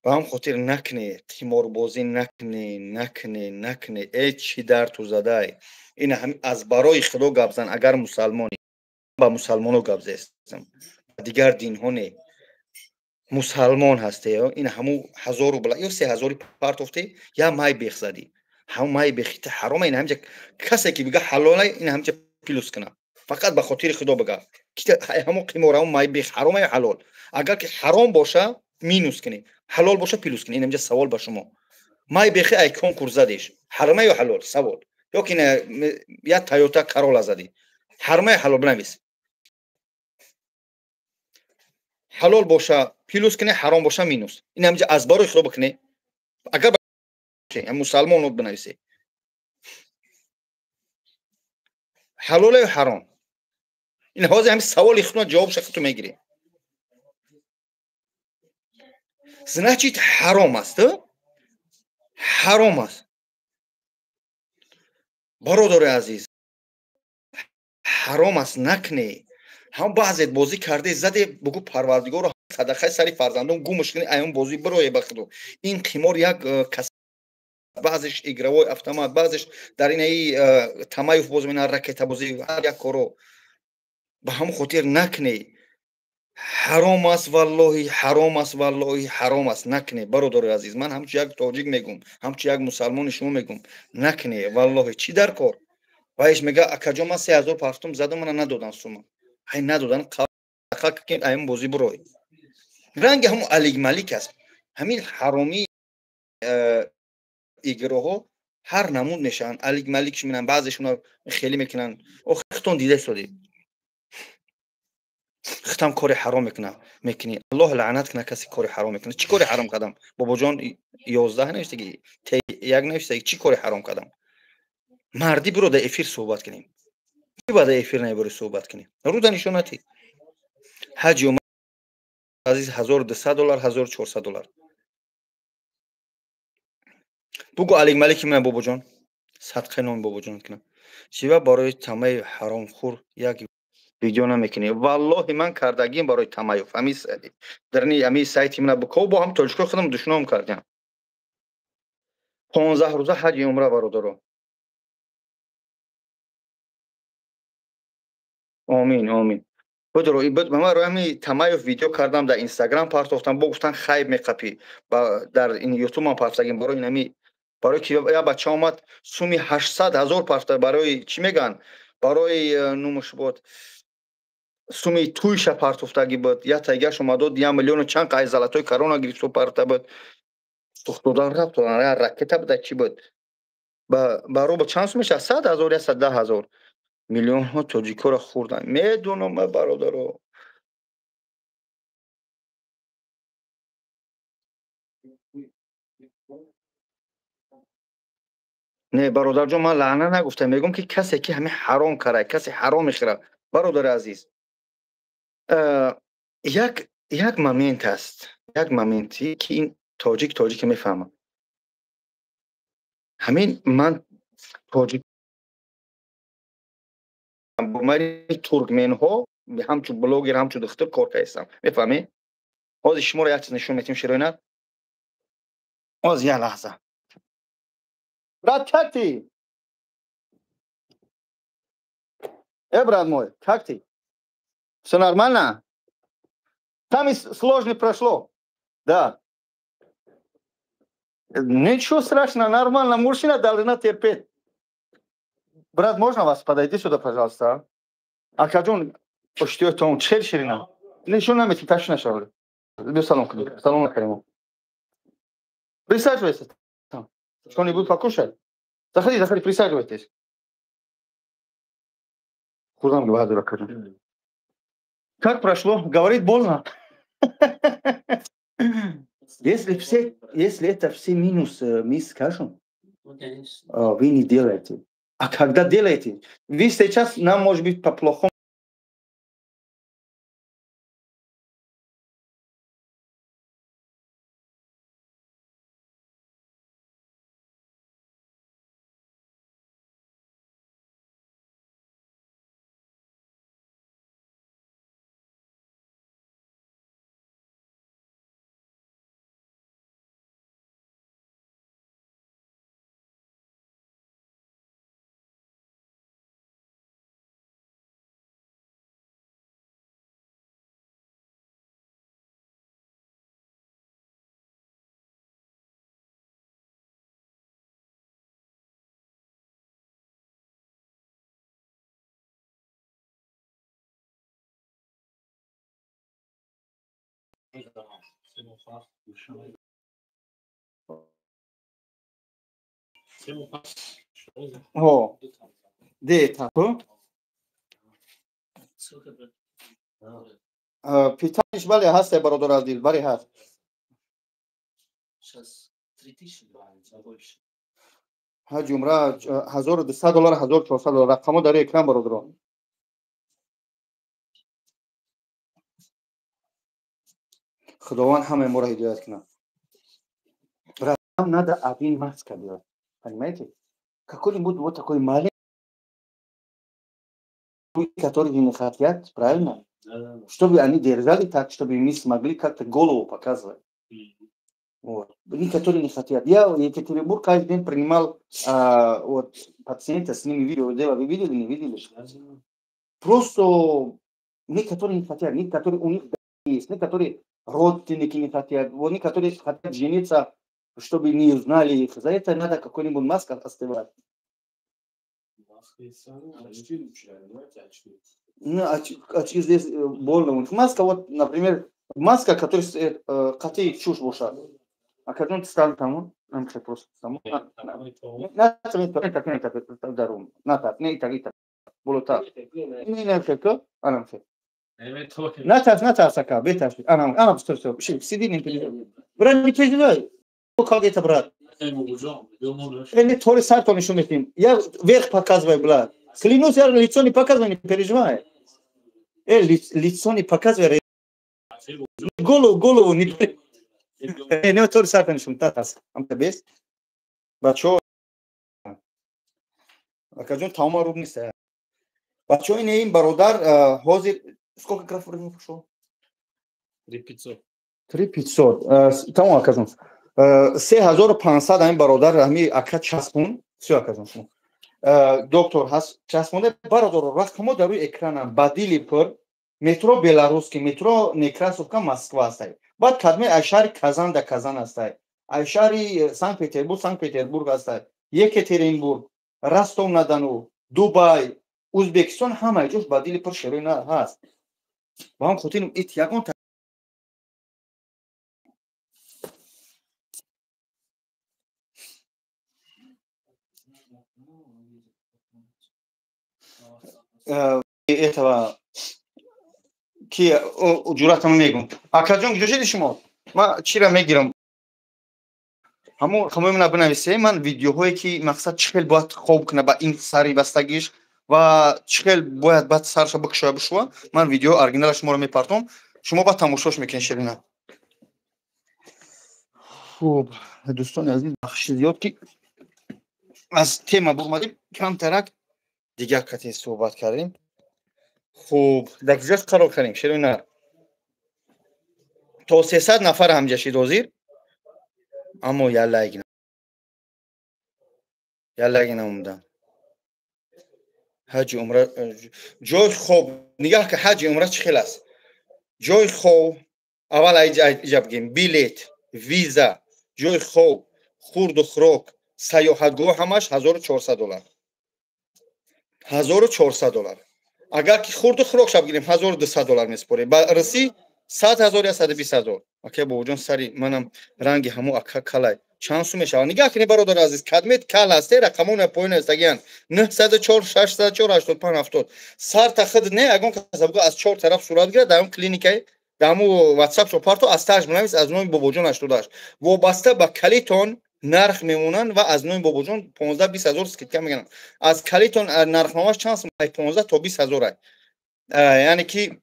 Ба ҳам хотир накне, қиморбозӣ накне, накне, накне. Э, чӣ дар ту задай? Ина ҳами аз барои Худо гап зан, агар мусалмонӣ. Ба мусалмоно гап зестам, дигар динҳо не. Мусалмон ҳасте, ин ҳамун 1000 рубла ё 3000-и партофте, я Майбах задӣ, ҳамун Майбахи ту ҳарома. Ин ҳамҷа касе ки бига ҳалолай, ин ҳамҷа плюс куна. Фақат ба хотири Худо бига, ҳамун қимор, ҳамун Майбах ҳарома ё ҳалол? Агар ки ҳаром боша, минус кунӣ, ҳалол боша, плюс кунӣ. Ин ҳамҷа савол ба шумо: Майбахи ай конкурс задиш, ҳарома ё ҳалол? Савол. Ё ки я Тойота Королла задӣ, ҳарома ё ҳалол? Бинавис. Ҳалол боша, плюс кунӣ, ҳаром боша, минус. Ин ҳамҷа аз барои Худо бикунӣ, агар мусалмон бинависе, ҳалол ё ҳаром? Ин ҳозир ҳамин саволи худро ҷавобша ту мегирӣ. Значит, ҳаром аст, ҳаром аст. Бародари азиз, ҳаром аст, накне. Ҳам баъзет бозӣ карде, заде, бугӯ: Парвардигоро, садақаи сари фарзандон гумш кунӣ, аён бозӣ бирое. Ба Худо, ин қимор як кас, баъзеш игровой автомат, баъзеш дар инаи Тамаев боз мена ракетабозӣ, ҳар як коро. Ба ҳамон хотир накне, ҳаром аст, валлоҳи ҳаром аст, валлоҳи ҳаром аст, накне. Бародари азиз, ман ҳамчун як тоҷик мегӯм, ҳамчун як мусалмони шумо мегӯм: накне, валлоҳи. Чӣ дар кор? Ваиш мега: акаҷон, ман 3000 партум задам, мана надодан сума. Ҳай, надодан. Ҳадди ақал ки ин бозӣ бурой. Ранги ҳамун Алик Малик аст. Ҳамин ҳаромӣ игроҳо ҳар намуд мешаванд. Алик Малик мекунанд, баъзешона хеле мекунанд. Охир худтон дида истодед. Худтам кори ҳаром мекунӣ. Аллоҳ лаънат кунад касе кори ҳаром мекунад. Чӣ кори ҳаром кардам? Бобоҷон 11 навиштагӣ, Т1 навиштагӣ, чӣ кори ҳаром кардам? Мардӣ биро дар эфир суҳбат кунем. Чӣ ба дар эфир набори суҳбат кунем? Рӯда нишонатӣ. Ҳаҷи азиз 1200 доллар, 1400 доллар. Бугу Алик Малики мена бобоҷон. Садқаи номи бобоҷон кунам. Чива барои тамаи ҳаромхӯр як видео намекунӣ? Валлоҳи ман кардагим барои тамаюф. Ами дарни ами сайти мена буков бо ҳам тоҷикои худам душном кардям. 15 рӯза ҳаҷи умра бародаро. Омин, омин. Будро, ман рӯи ҳами Тамаев видео кардам, дар Инстаграм партофтам, бо гуфтан хайб меқапӣ. Дар ин Ютуб ман партофтагим барои ин ҳами, барои ки як бача омад суми 800 ҳазор партофта, барои чӣ мегӯянд? Барои нумуш буд. Суми туйша партофтагӣ буд. Як тайгаш омадод, 1 миллиону чанд қай золотой корона гирифту партофта буд. Сухтодан рафт, ракета буда чӣ буд? Ба рубл чанд сум мешавад? 100 ҳазор, 110 ҳазор. Миллионҳо тоҷикоро хӯрданд. Медонам, бародаро. Не, бародарҷон, ман лаъна нагуфтам. Мегӯям ки касе ки ҳамин ҳаром кард, касе ҳаром мехӯрад. Бародари азиз, як момент аст, як моменте ки ин тоҷик тоҷике мефаҳмад. Ҳамин ман тоҷик мани туркменҳо ҳамчун блогер, ҳамчун духтур кор кардам. Мефаҳмӣ? Ҳозир шуморо як чиз нишон метим, Широина. Ҳозир як лаҳза. Брат, как ты? Брат мой, как ты? Все нормально? Там и сложно прошло. Да. Ничего страшного, нормально. Мужчина должна терпеть. Брат, можно вас подойти сюда, пожалуйста? Акаҷон, пуштиётон чел ширина. Нишон наметим, ташвиш нашавед. Биё салом кунед. Салом накардем. Присаживайся там. Что-нибудь покушать? Заходи, заходи, присаживайтесь. Хурдам баҳадур акаҷон. Как прошло? Говорит, больно. Если это все минусы мы скажем, вы не делаете. А когда делаете? Вы сейчас нам, может быть, по-плохому Питаниш бале ҳаст, бародар азиз, бале ҳаст. Ҳаҷ умра 1200 доллар, 1400 доллар. Рақамҳо дар экран, бародарон. Худованд ҳамаи моро ҳидоят кунад. Нам надо один маска делать, понимаете? Какой-нибудь вот такой маленький, который не хотят, правильно? Да. Чтобы они держали так, чтобы мы смогли как-то голову показывать. Вот. Некоторые не хотят. Я в Екатеринбург каждый день принимал вот, пациента, с ними видео делал. Вы видели, не видели? Просто некоторые не хотят, некоторые у них есть, некоторые родственники не хотят, вот некоторые хотят жениться, чтобы не узнали их. За это надо какой-нибудь маска оставать. Ну, очки здесь больно. Маска, вот, например, маска, которая қати чуш бошад. Акаҷон, стал тамом, намхе просто тамом. На, так, не, так, дарум. На, так, не, так, так. Болотар. Не, не, так, анамхе. Натарс, натарс, ака, бетарс. Анам, анам, стой, стой. Сиди, не переживай. Брат, не переживай. Как это, брат? Не, тори сар то нишон метим. Я вверх показываю, брат. Клянусь, я лицо не показываю, не переживай. Лицо не показывай. Голову, голову не... Не, тори сар то нишон, татарс. Амта бес. Бачо. Акаҷон, тамома руб нест. Бачо, ин бародар ҳозир сколько граф времени прошло? 3500. 3500. Тамом, акаҷон. 3500 ҳамин бародар, ҳами ака часпун. Всё, акаҷон, шумо. Доктор ҳаст, часпонда. Бародаро, рақамо дар рӯи экранам, ба дили пур, метро Белорусский, метро Некрасовка, Москва ҳастай. Баъд кадме ай шаҳри Казан да Казан ҳастай. Ай шаҳри Санкт-Петербург, Санкт-Петербург ҳастай. Екатеринбург, Ростов-на-Дону, Дубай, Узбекистон, ҳамаи ҷош ба дили пур шерои ҳаст. Ба ҳам хотир ит ягон этого ки ҷуръатам мегум. Акаҷон, куҷо шиди шумо? Ман чира мегирам? Ҳамон рақамҳои мана бинависе, ман видеоҳое ки мақсад чӣ хел бояд хоб кунад ба ин сари бастагиш ва чӣ хел бояд баъд сарша бикушоя бишува, ман видео оригинала шуморо мепартом, шумо баъд тамошош мекунед, ширина. Хуб, дӯстони азиз, бахши зиёд ки аз тема бурмадем, камтарак дигар кате суҳбат кардем. Хуб, дар куҷош қарор кардем, ширина? То 300 нафар ҳамҷа шид ҳозир, аммо яллаги намудам. Ҳаҷи умра ҷои хоб, нигаҳ ки ҳаҷи умра чӣ хел аст. Ҷои хоб аввал иҷа бигем, билет, виза, ҷои хоб, хурду хӯрок, сайёҳатгоҳ, ҳамаш 1400 доллар. 1400 доллар. Агар ки хурду хӯрок шаб гирем, 1200 доллар месупорем. Ба русӣ 100 ҳазор я 120 ҳазор. Ака бобоҷон, сари манам ранги ҳамо ака калай. Чанд сум мешавад? Нигаҳ кунед, бародари азиз, кадмет кал ҳаст, рақамон поён ҳастагиянд. 904 604 85 70. Сарта худ не, ягон каса буга аз чор тараф сурат гирад, дар он клиникаи, дар ҳамо WhatsApp шо парто, аз тааш бинавис аз номи бобоҷон 88. Вобаста ба калитон нарх мемонанд ва аз номи бобоҷон 15-20 ҳазор скидка мегиранд. Аз калитон нархномаш чанд сум? 15 то 20 ҳазор. Яъне ки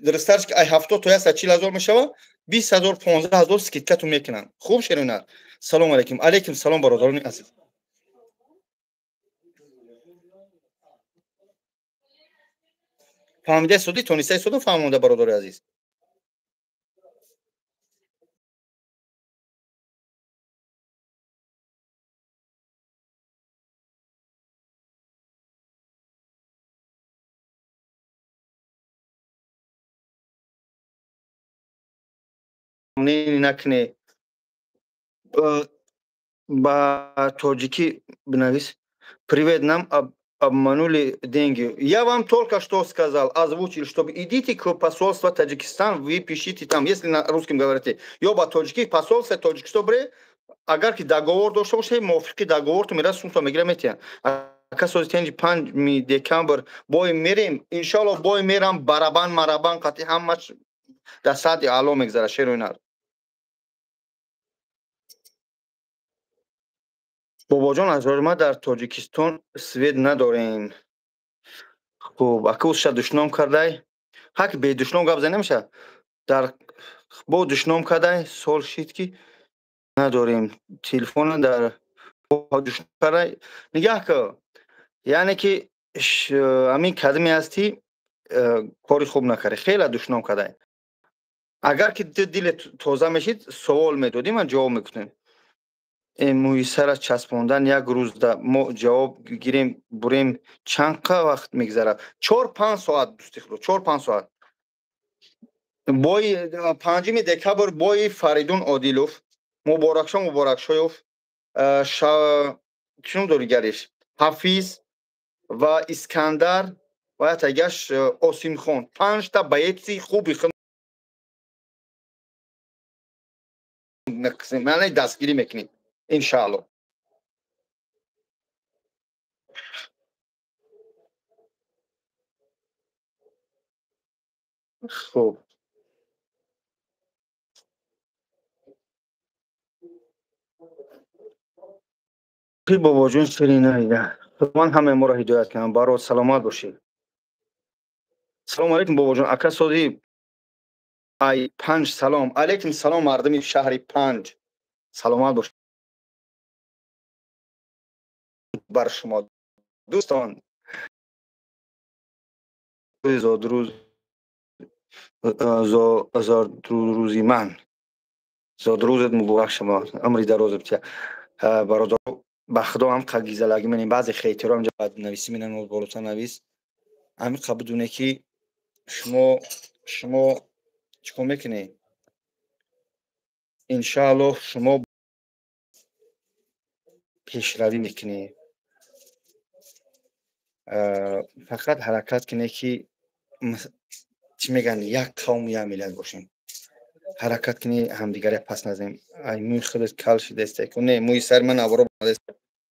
дурусттарш ки ай 70 то 140 ҳазор мешавад, 20 ҳазор, 15 ҳазор скидкатон мекунанд. Хуб, шеринар. Салом алейкум. Алейкум салом, бародарони азиз. Фаҳмида судӣ, тониста судам фаҳмонда, бародари азиз. Накне, ба тоҷикӣ бинавис. Привет, нам обманули деньги. Я вам только что сказал, озвучил, чтобы идите к посольству Таджикистан, вы пишите там, если на русском говорите, ё ба тоҷикӣ посольство Тоҷикистон бре, агар ки договор дошта бошед, мувофиқи договор ту мера сумто мегира метиҳанд. Ака сози тенҷи 5 декабр бой мерем, иншоалло бой мерам, барабан марабан қати ҳамаш дар сатҳи аъло мегзарад, шерои нар. Бобоҷон, аз ма дар Тоҷикистон свет надорем. Хуб, ака узша душном кардай. Ҳак бедушном гап зада намешавад. Дар бо душном кардай, сол шид ки надорем. Телефона дар душном кардай. Нигаҳ ку. Яъне ки ҳамин кадме ҳастӣ, кори хуб накарди, хеле душном кардай. Агар ки дилет тоза мешид, савол медодӣ, ман ҷавоб мекунем. Мӯи сара часпондан як рӯзда мо ҷавоб гирем, бурем, чанд қа вақт мегзарад? 4-5 соат, дӯсти худо, 4-5 соат. Бои 5 декабр бои Фаридун Одилов, Муборакшо Муборакшоев, чӣ ном дори гариш? Ҳафиз ва Искандар ва яктагиаш Осимхон. 5 та боеци хуби худ яъне дастгирӣ мекунем, иншаалло. Хуб, бобоҷон, ширина, Худованд ҳамаи моро ҳидоят кунад. Барот, саломат бошед. Салому алейкум, бобоҷон, ака соди ай Панҷ. Салом алейкум, салом, мардуми шаҳри Панҷ, саломат бошед бар шумо, дӯстон. Зодрӯз, зодрӯзи ман, зодрӯзат муборак шумо, умри дарозат. Бародар, ба худо ҳам қагизалагӣ менем. Баъзе хейтеро ҳамҷа нависӣ менан, болота навис. Ҳамиқа бидуне, ки шумо чӣ кор мекунед. Иншааллоҳ, шумо пешравӣ мекунед. Фақат ҳаракат кунед, ки чӣ мегӯянд, як қавму як миллат бошем. Ҳаракат кунӣ, ҳамдигаре пас назем. Ай мӯи худат кал шидаст, не, мӯи сари ман аворо.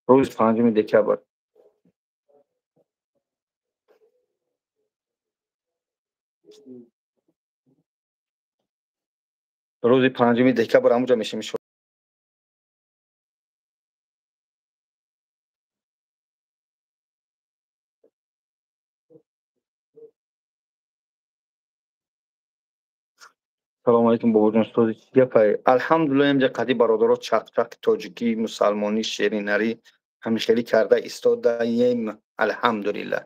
Рӯзи 5 декабр. Рӯзи 5 декабр ҳамуҷа мешем. Салому алейкум, бобоҷон, устоди, чӣ гапай? Алҳамдулилла, инҷа қади бародаро чақчақи тоҷикӣ, мусалмонӣ, шеринарӣ ҳамихелӣ карда истодаем, алҳамдулилла.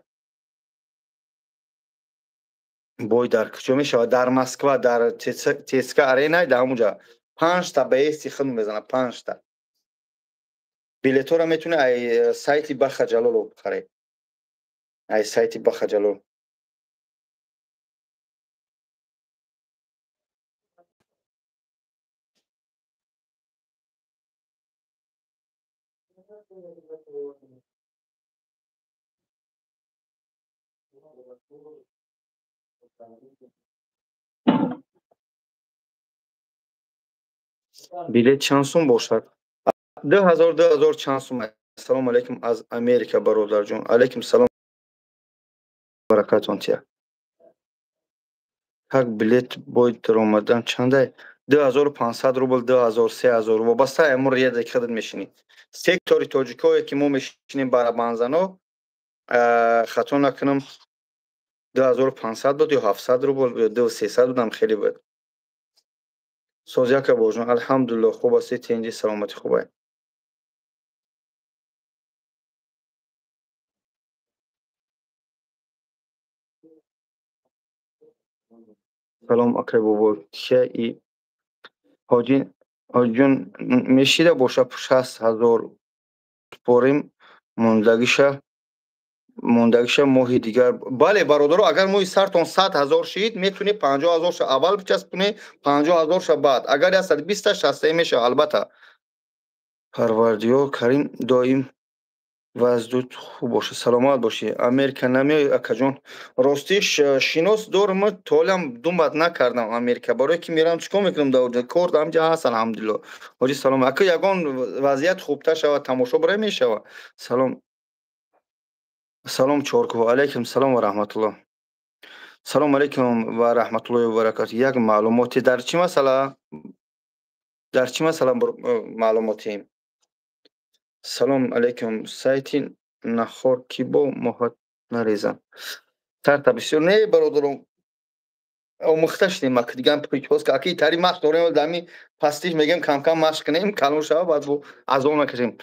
Бой дар куҷо мешавад? Дар Москва, дар ЦСКА Арена, дар ҳамуҷа панҷта боеци худ мезанад, панҷта. Билетҳоро метавонӣ ай сайти Баха Ҷалолов бихаред, ай сайти Баха Ҷалол. Билет чанд сум бошад? 2000, 2000 чанд сум. Ассалому алайкум аз Америка, бародарҷон. Алайкум салом, баракатон тия. Как билет бой даромадан чандай? 2500 рубл, 2000, 3000, вобаста амн ряде ки худат мешинӣ. Сектори тоҷикое ки мо мешинем, барабанзано, хато накунам, 2500 буд ё 700 рубл, 2300 будам, хеле буд. Созяка божон, алҳамдулилло, хуб ҳастӣ, тинҷи, саломатӣ хубай? Салом, акай бобо, кия и ҳоҷи, ҳоҷиҷон, мешида боша 60 000 спорим, мондагиша моҳи дигар. Бале, бародаро, агар моҳи сартон 100 000 шид, метавонӣ 50 000 ша аввал бичаспонӣ, 50 000 ша баъд. Агар 120-та шастае мешавад, албатта. Парвардигор карим доим ваздут хуб бошад, саломат бошӣ. Америка намеоӣ, акаҷон? Ростиш, шинос дорам, толам думат накардам Америка. Барое ки мерам, чӣ кор мекунам дар оҷа? Кор дар ҳамҷа ҳаст, алҳамдулилло. Ҳоҷи, салом. Ака, ягон вазъият хубтар шавад, тамошо барои мешавад. Салом, салом, Чоркӯҳ. Алайкум салом ва раҳматуллоҳ. Салому алайкум ва раҳматуллоҳи ва баракату. Як маълумоте дар чӣ масъала, дар чӣ масъала маълумотем? Салом алайкум, сайти нахор ки бо моҳат нарезам тарта бисёр. Не, бародаром, омӯхта шудем, ака, дигар прическа, аки тари машқ дорем, дами пастиш мегем, камкам машқ кунем, калон шава, баъд бо азоб накашем.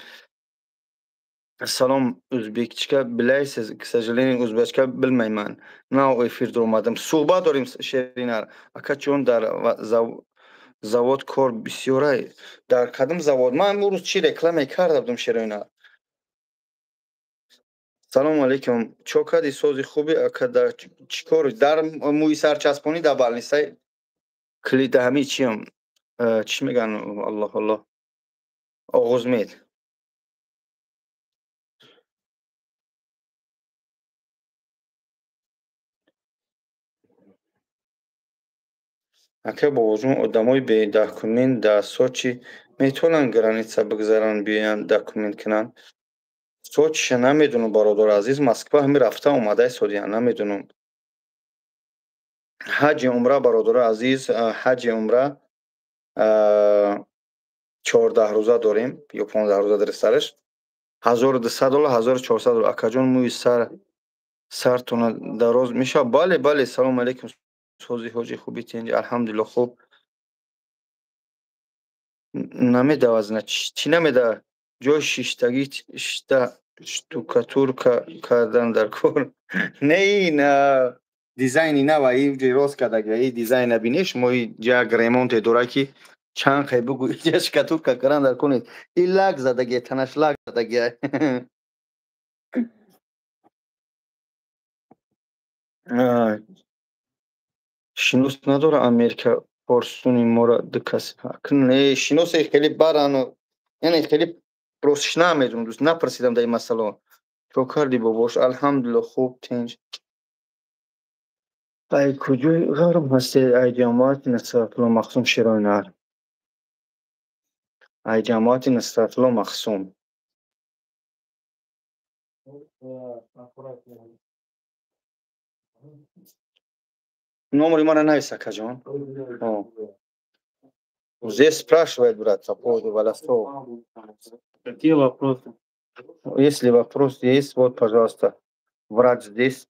Салом, узбекча билайсиз? К сожалению, узбекча билмайман, нав эфир омадам. Суҳбат дорем, шеринар. Акачон, дар завод кор бисёрай? Дар кадом завод? Ман имрӯз чӣ реклама карда будам, шеринар? Салому алейкум, чо кади, сози, хуби, ака? Дар чӣ кор? Дар мӯи сарчаспонӣ, дар балнисаи клида, ҳамин чиам, чӣ мегӯянд, аллоҳ, аллоҳ, оғузмед. Ака Бобоҷон, одамои бедокумент дар Сочи метавонанд граница бигзаранд, биёянд, документ кунанд? Сочиша намедонам, бародари азиз, Москва ҳами рафта омадаи содия, намедонам. Ҳаҷи умра, бародари азиз, ҳаҷи умра 14 рӯза дорем ё 15 рӯза дар сараш $1200, $1400. Акаҷон, мӯи сартона дароз мешавад? Бале, бале. Салом алейкум, сози ҳоҷи, хуби, тинҷ? Алҳамдулилло, хуб. Намедавад, чӣ намедавад? Ҷои шиштагӣ шишта штукатурка кардан дар кор. Не, ин дизайни нава, и рост кардаги, и дизайна бинеш, мо як ремонте дора ки чанд хай бугу, иҷа штукатурка кардан дар кор нест. И лак задаги, танаш лак задаги. Шинос надора Америка форсуни мора ду кас. Не, шиносе хеле барану, яъне хеле ростш намедонам, дӯст, напурсидам дар ин масъала. Чо карди, бобош? Алҳамдулилло, хуб, тинҷ. Ай куҷои ғарб ҳастед? Ай ҷамоати Насратулло Махсум, Шерои Нар. Ай ҷамоати Насратулло Махсум. Номери мара навис, акаҷон. Здесь спрашивает брат по поводу волосов. Какие вопросы? Если вопрос есть, вот, пожалуйста, врач здесь.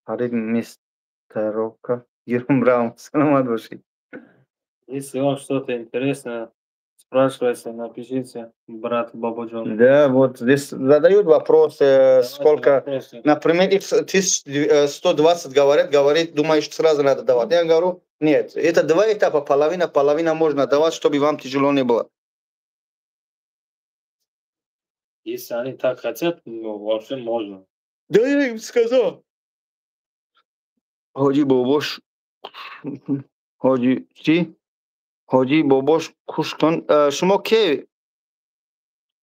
Харид Мистерока. Ерум. Саломат бошед. Если вам что-то интересно, спрашивайте, напишите, брат Бабаджон. Да, вот здесь задают вопросы, Давайте сколько, вопросы. Например, их 1120 говорят, говорит, думаешь, сразу надо давать. Я говорю, нет, это два этапа, половина, половина можно давать, чтобы вам тяжело не было. Если они так хотят, ну, вообще можно. Да, я им сказал. Ҳоҷи Бобош, ҳоҷи чӣ? Ҳоҷи Бобош, куш кун. Шумо ке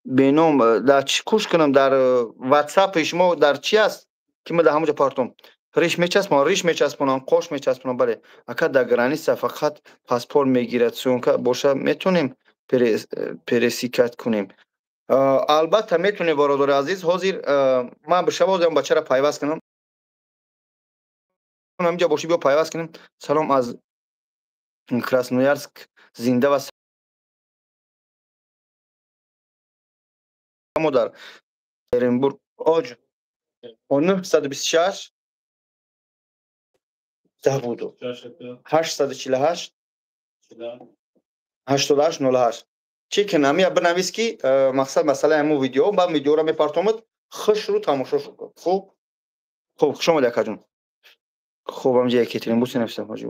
беном дар чӣ куш кунам? Дар ватсапи шумо дар чӣ аст, ки ман дар ҳамонҷо партом? Риш мечаспонам, риш мечаспонам, қош мечаспонам, бале. Ака, дар граница фақат паспорт мегирад, съёмка боша метонем пересекать кунем? Албатта метонем, бародари азиз. Ҳозир ман бишава ҳозир бачаро пайваст кунам. Ҳаминҷа бошӣ, биё пайваст кунем. Салом аз Красноярск, зинда ва дар Эренбург. Оҷ 926 забуду 848 88 08. Чӣ кунам, я бинавис, ки мақсад масъалаи ҳамун видео, баъд видеоро мепартомад, хушрӯ тамошо кун. Хуб, хуб, хуш омадӣ, акаҷон. Хуб, ҳамҷа Екатеринбург нависам, ҳоҷи.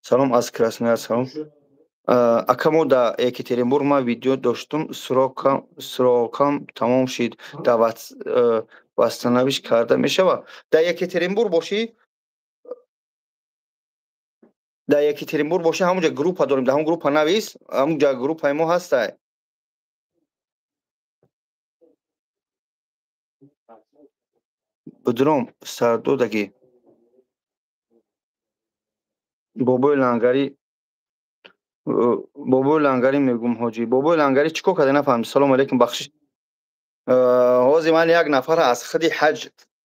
Салом аз Красноярск, салом. Ака, мо дар Екатеринбург, ман видео доштум, срокам тамом шид, дар восстановить карда мешавад? Дар Екатеринбург бошӣ, дар Екатеринбург бошӣ, ҳамонҷа группа дорем, дар ҳамон группа навис, ҳамонҷа группаи мо ҳастай. Будром сардодаги бобои лангарӣ, бобои лангарӣ мегум, ҳоҷӣ бобои лангарӣ чӣ кор карда, нафаҳмидам. Салому алейкум, бахшиш. Ҳозир ман як нафара аз худи ҳаҷ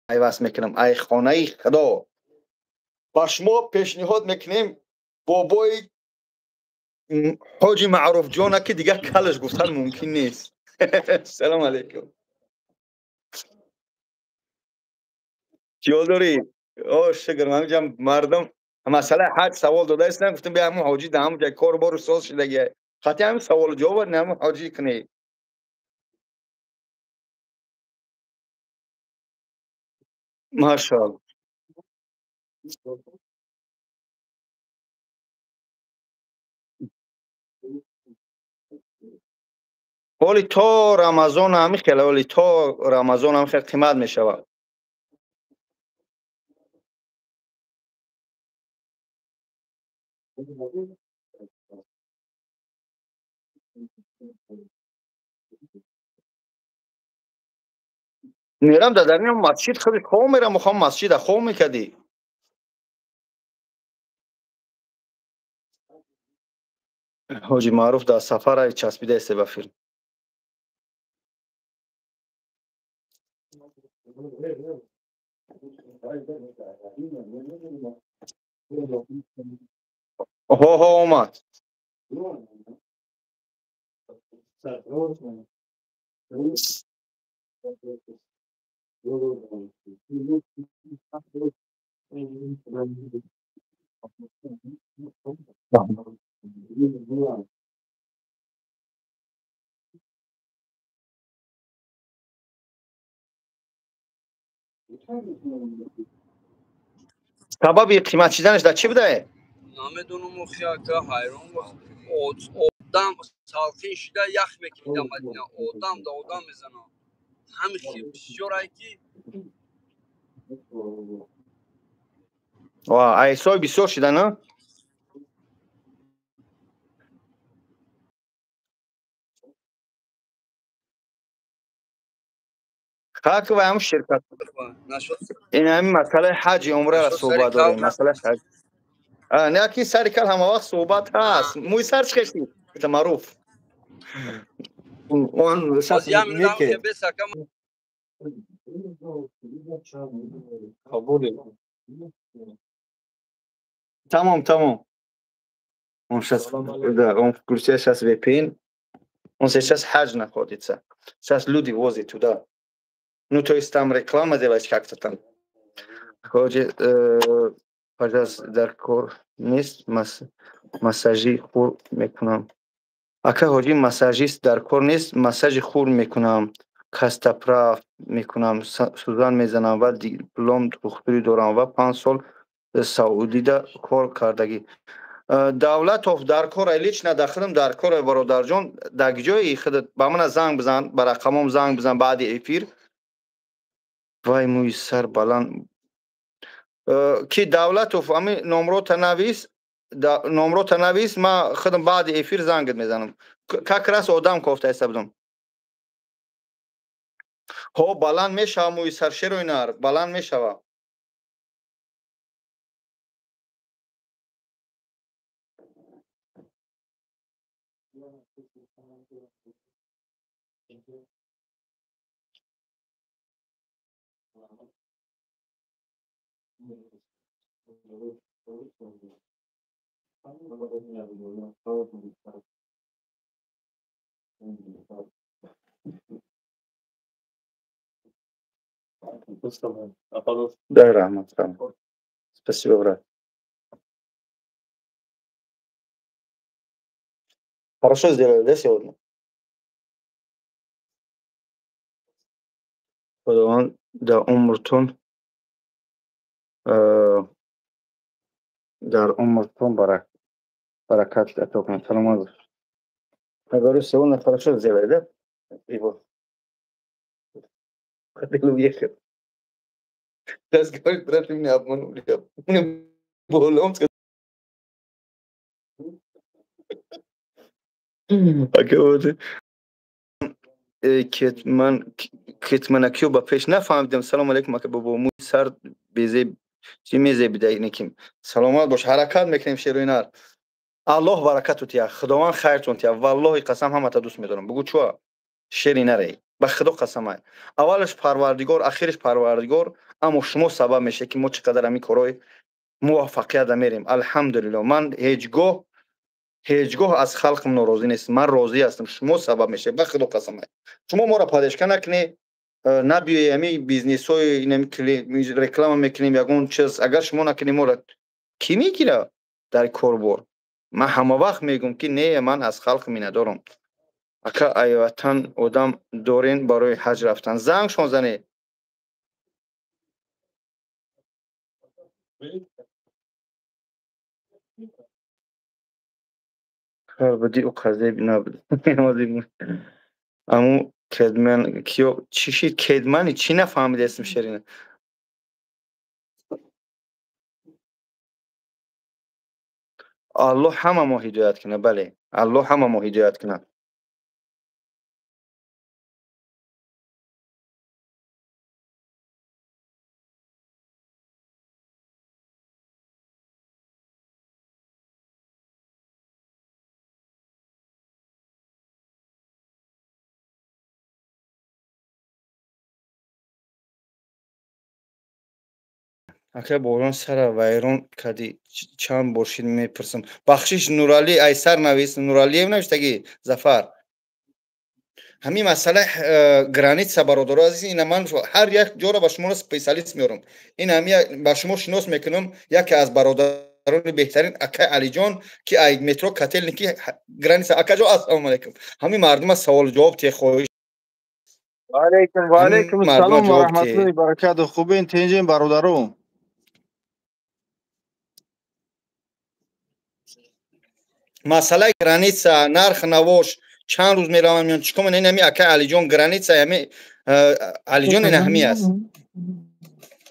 пайваст мекунам, ай хонаи худо ба шумо пешниҳод мекунем бобои ҳоҷи Маъруфҷона, ки дигар калаш гуфтан мумкин нест. Салому алейкум, чиҳол дорӣ? О, шукр. Ҳаминҷа мардум масъалаи ҳаҷ савол додаистанд, гуфтам, бия, ҳамун ҳоҷӣ дар ҳамун ҷай кору бору соз шудагия, хати ҳамин саволу ҷавоб ҳамун ҳоҷӣ кунӣ. Машаалло. Оли то Рамазон ҳами хеле, оли то Рамазон ҳам хеле қимат мешавад. Мерам дар дарини масҷид, худи хоб мерам, мехоҳам масҷида хоб мекардӣ. Ҳоҷи Маъруф дар сафар часпидаест ба филм. Ҳо, ҳо, омад. Сабаби қимат шиданаш дар чӣ будае? Намедонам, охи, ака, ҳайрон. Одам салқин шида ях мекида Мадина, одам да одам мезанад. Ҳами хел бисёрае ки. Айсои бисёр шида, на? Как ва ҳам ширкат ин ҳамин масъалаи ҳаҷи умраро суҳбат дорем, масъалаи ҳаҷ. Не, ки сари кал ҳама вақт суҳбат ҳаст. Мӯи сар чӣ хешти? Это Маъруф. Он сейчас некий. Тамом, тамом. Он сейчас, да, он включает сейчас VPN. Он сейчас хадж находится. Сейчас люди возят туда. Ну, то есть там реклама делать как-то там. Хоҷи, пожалуйста, дар кор нест, массажи хур мекунам. Ака ҳоҷи, массажист дар кор нест, массажи хур мекунам, костоправ мекунам, сӯзан мезанам ва диплом духтурӣ дорам ва 5 сол Саудида кор кардагӣ. Давлатов, дар кор, лично дар худам дар кор, бародарҷон, дар ҷои худат ба мана занг бизан, ба рақамом занг бизан баъди эфир. Вай, мӯи сар баланд ки. Давлатов, ами номрота навис, номрота навис, ман худам баъди эфир зангат мезанам. Как раз одам кофта будам. Ҳо, баланд мешава мӯи сар, шерои нар, баланд мешава. Да, раҳмат. Спасибо, брат. Хорошо сделали, да, сегодня? Худованд дар умртон баракат ато кунад. Саломат бош. Я говорю, сегодня хорошо сделали, да? Его хотел уехать. Сейчас говорит: брат, ты меня обманули. Мне больно. Он сказал. Ака, кетман кетманакиё ба пеш нафаҳмидам. Салому алейкум, ака бобо, мӯи сар безеб чӣ мезебида неким. Саломат бош, ҳаракат мекунем, шерои нар. Аллоҳ баракату тия, Худованд хайртон тия. Валлоҳи қасам, ҳамата дӯст медорам. Бугӯ, чуа шери нарей, ба Худо қасамай. Аввалаш Парвардигор, ахираш Парвардигор, аммо шумо сабаб мешавед, ки мо чӣ қадар ҳамин корҳои муваффақията мерем. Алҳамдулилло, ман ҳеҷ гоҳ, ҳеҷ гоҳ аз халқам норозӣ нестам, ман розӣ ҳастам. Шумо сабаб мешавед, ба Худо қасамай. Шумо моро поддержка накунед, набиёи ҳами бизнесҳои реклама мекунем, ягон чиз агар шумо накунед, моро кӣ мегира дар корбор? Ман ҳама вақт мегӯм, ки не, ман аз халқ миннатдорам. Ака, айватан одам дорен барои ҳаҷ рафтан? Зангшон зане. Буди ӯ қазеб набуд. Аму кедман киё чӣ шид? Кедмани чӣ нафаҳмидаестм, шерина. Аллоҳ ҳама мо ҳидоят кунад, бале, Аллоҳ ҳама мо ҳидоят кунад. Ака борон сара вайрон кади, чанд бор шид мепурсам. Бахшиш, Нуралӣ айсар навис, Нуралиев навиштагӣ, Зафар. Ҳамин масъала граница, бародаро азиз, ина ман ҳар як ҷоро ба шуморо специалист меорам. Ин ҳами ба шумо шинос мекунам яке аз бародарони беҳтарин, акай Алиҷон, ки ай метро Котельники граница. Акаҷон, ассалому алайкум. Ҳамин мардума саволу ҷавоб те хоҳиш. Ваалайкум, ваалайкум салом ва раҳматуллоҳи баракатуҳ. Хубен, тинҷен, бародаро? Масъалаи граница, нарх навош, чанд рӯз меравам меён, чӣ кор ин ҳами акай Алиҷон граница, ҳами Алиҷон ина ҳами аст.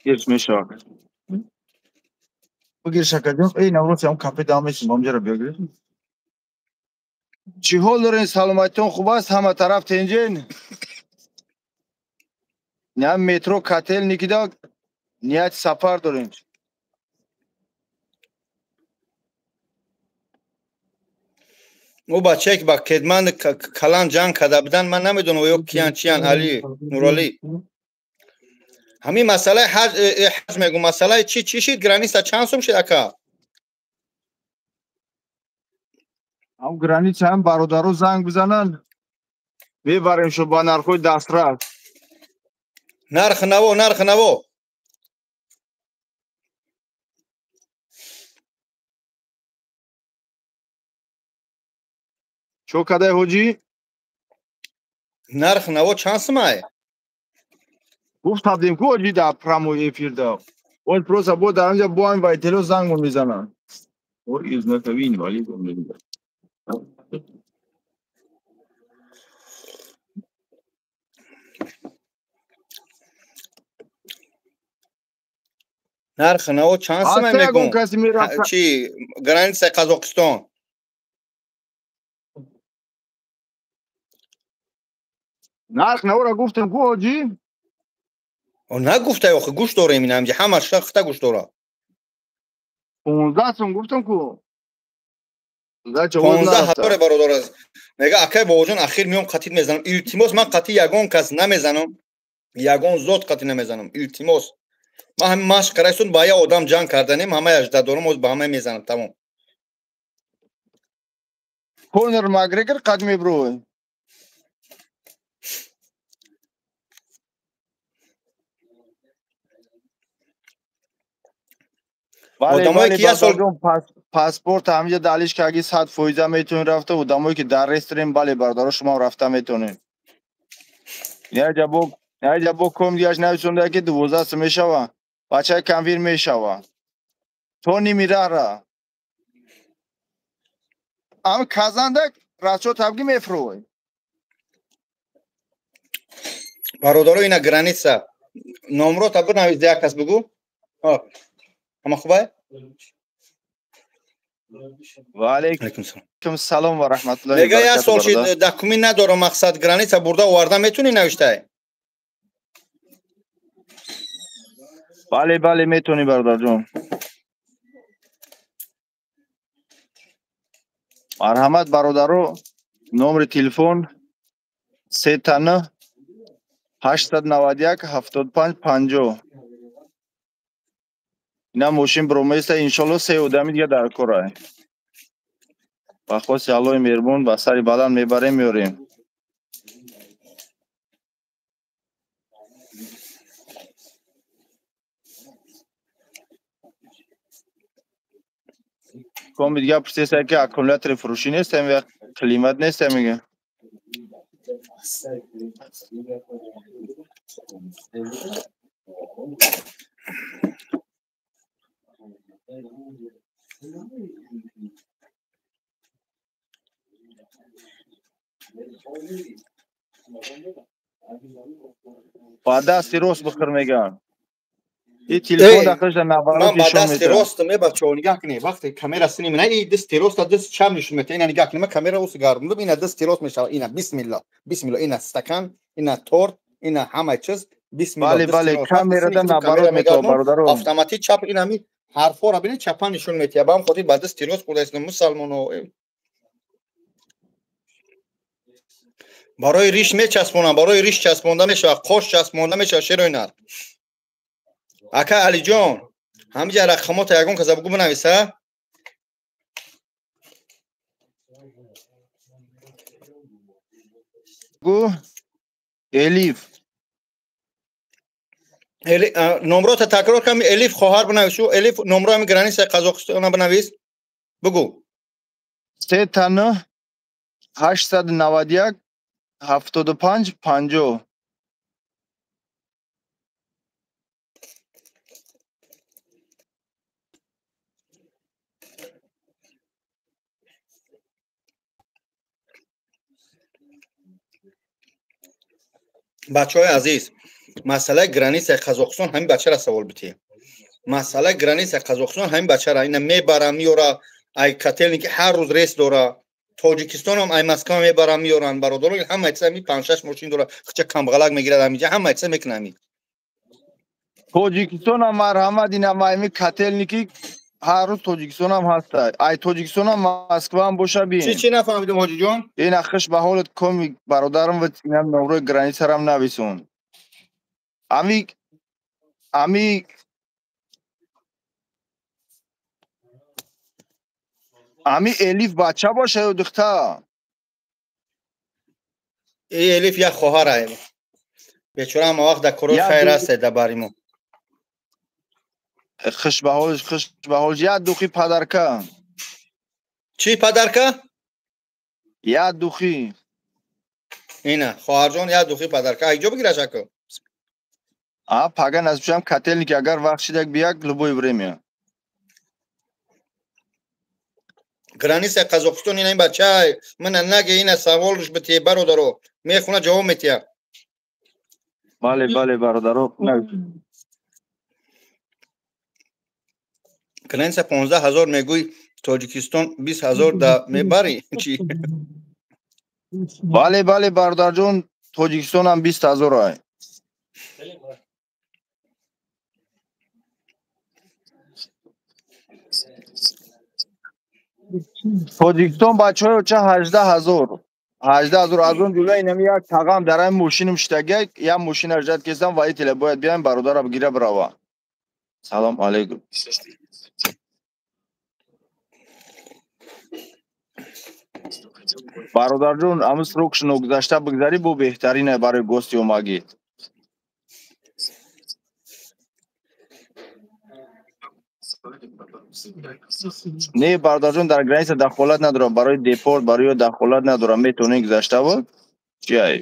Гирш мешавад. Бигир, шакаҷон, эй Наврӯз, ҳам кафе дам мешим, бамҷара биё. Чӣ ҳол дорен, саломатитон хуб аст, ҳама тараф тинҷен? Ня метро Котельникида нияти сафар дорем. Ӯ бачае ки ба кедман калан ҷанг карда буданд, ман намедонам ё киян, чиян, Али Нуралӣ. Ҳамин масъалаи ҳаҷ, ҳаҷ мегӯм, масъалаи чӣ чӣ шид, граница чанд сум шид, ака? Ҳам граница ҳам бародаро занг бизананд, мебарем шо ба нархҳои дастрас. Нарх наво, нарх наво. Чо кадай, ҳоҷӣ? Нарх наво чанд сумай? Гуфтабдем ку, ҳоҷӣ, дар прямой эфирда. Он просто бо дар онҷа бо ҳамин вайтело зангмон мезананд. Нарх наво чанд сумай мегӯм? Чи границаи Қазоқистон? Нарх навора гуфтем ку, ҳоҷӣ? Нагуфтай охи, гӯш дорем, ина ҳамҷа ҳама хита гӯш дора. 15 сум гуфтам ку. 15 ҳазоре, бародар аз мега, акай бобоҷон, ахир меом қатит мезанам. Илтимос, ман қатӣ ягон кас намезанам, ягон зот қатӣ намезанам, илтимос. Ман ҳамин машқ карайсун, ба як одам ҷанг карданем, ҳамаи ажда дорам, оз ба ҳамаи мезанам, тамом. Конор Макгрегор қад меброй. Одамое ки як сол паспорт ҳаминҷа далиш карги, 100% метавонед рафта. Одамое ки дар ресторан, бале, бародаро, шумо рафта метавонед. Яҷа бо ком дигаш нависонда, ки 12 сум мешава, бачаи камвир мешава то ними раҳра. Ам казанда расчо табги мефрӯй. Бародаро, ина граница номрота бинавис, як кас бугӯ. Ҳама хубай? Ваалайкум салом ва раҳматуллоҳи. Мега, як сол шид, документ надорам, мақсад граница бурда оварда метавонӣ, навиштай? Бале, бале, метавонӣ, бародарҷон. Марҳамат, бародаро, номери телефон сетана 891 75 50. Ина мошин бироместа, иншолло, се одами дига дар корай. Ба хости Аллоҳи меҳрубон, ба сари баланд мебарем, меорем. Коми дига пурсеста, ки аккумулятори фурӯшӣ нестем, климат нестем, мега. Ба дасти рост бихӯр, мегӯянд. И телефон дахлаша наворот. Ман ба дасти ростам, э бачаҳо, нигаҳ кунед, вақте камера сини мена, и дасти роста, даст чап нишон метаҳ. Ина нигаҳ кунед, ман камера ус гардондам, ина дасти рост мешавад. Ина бисмилла, бисмилла, ина стакан, ина торт, ина ҳамаи чиз, бисмилла. Бале, бале, камерада наворот метавад, бародаро. Автоматик чап, ин ҳами ҳарфҳоро бинед, чапа нишон метиҳад. Ба ҳам хотир ба дасти рост хӯрдаистам, мусалмоно. Барои риш мечаспонам, барои риш часпонда мешавад, қош часпонда мешавад, шерои нар. Ака Алиҷон, Ҳамиҷа рақамота ягон каса бугу бинависа. Гу Элиф. Номрота такрор ками Элиф хоҳар бинавису. Элиф номро ҳами граница Қазоқистона бинавис. Бугу. 3 9 891 75 50. Бачаҳои азиз, масъалаи границаи Қазоқистон ҳамин бачара савол битӣ. Масъалаи границаи Қазоқистон ҳамин бачара ина мебара меёра, ай Котельники ҳар рӯз рейс дора. Тоҷикистонам ай Москва мебара меёранд бародаро, ҳама чиза ми 5-6 мошин дора, хича камбағалак мегирад ҳамиҷа, ҳама чиза мекунад ҳамин. Тоҷикистонам марҳамат, ина майми Котельники ҳар рӯз Тоҷикистонам ҳаста. Ай Тоҷикистонам Москваам боша бин. Чӣ нафаҳмидем ҳоҷиҷон? Ина хиш ба ҳолат коми бародарам ва ина номрои границарам нависон. Ами Элиф бача боша ё духтар? Э Элиф як хоҳар ай. Бечора ҳама вақт дар корҳои хайр аст дар бари мо. Хиш ба ҳолш, хиш ба ҳолш, як духи падарка. Чӣ падарка? Як духи. Ина, хоҳарҷон, як духи падарка. Ай ҷо бигираш ако? А, пага насибшам Котельники, агар вақт шидак бияк любое время. Граница Қазоқистон ина ин бача, мана наге ина саволш битие бародаро, мехона ҷавоб метия. Бале, бале бародаро. Граница 15 ҳазор мегӯй, Тоҷикистон 20 ҳазор да мебарӣ чӣ? Бале, бале бародарҷон, Тоҷикистонам 20 ҳазор ай. Тоҷикистон бачаҳои оча 18 ҳазор. 18 ҳазор аз он ҷумла инами як тағам дар ҳамин мошинам шитагак, як мошина ждать кесам, водителя бояд биям бародарам гира бирава. Салом алейкум. Бародарҷон, ҳамин срокш ногузашта бигзарӣ, бо беҳтарин барои гости омагӣ. Не бародарҷон, дар граница дахолат надорам, барои депорт, барои дахолат надорам, метавонӣ гузашта буд? Чи ай?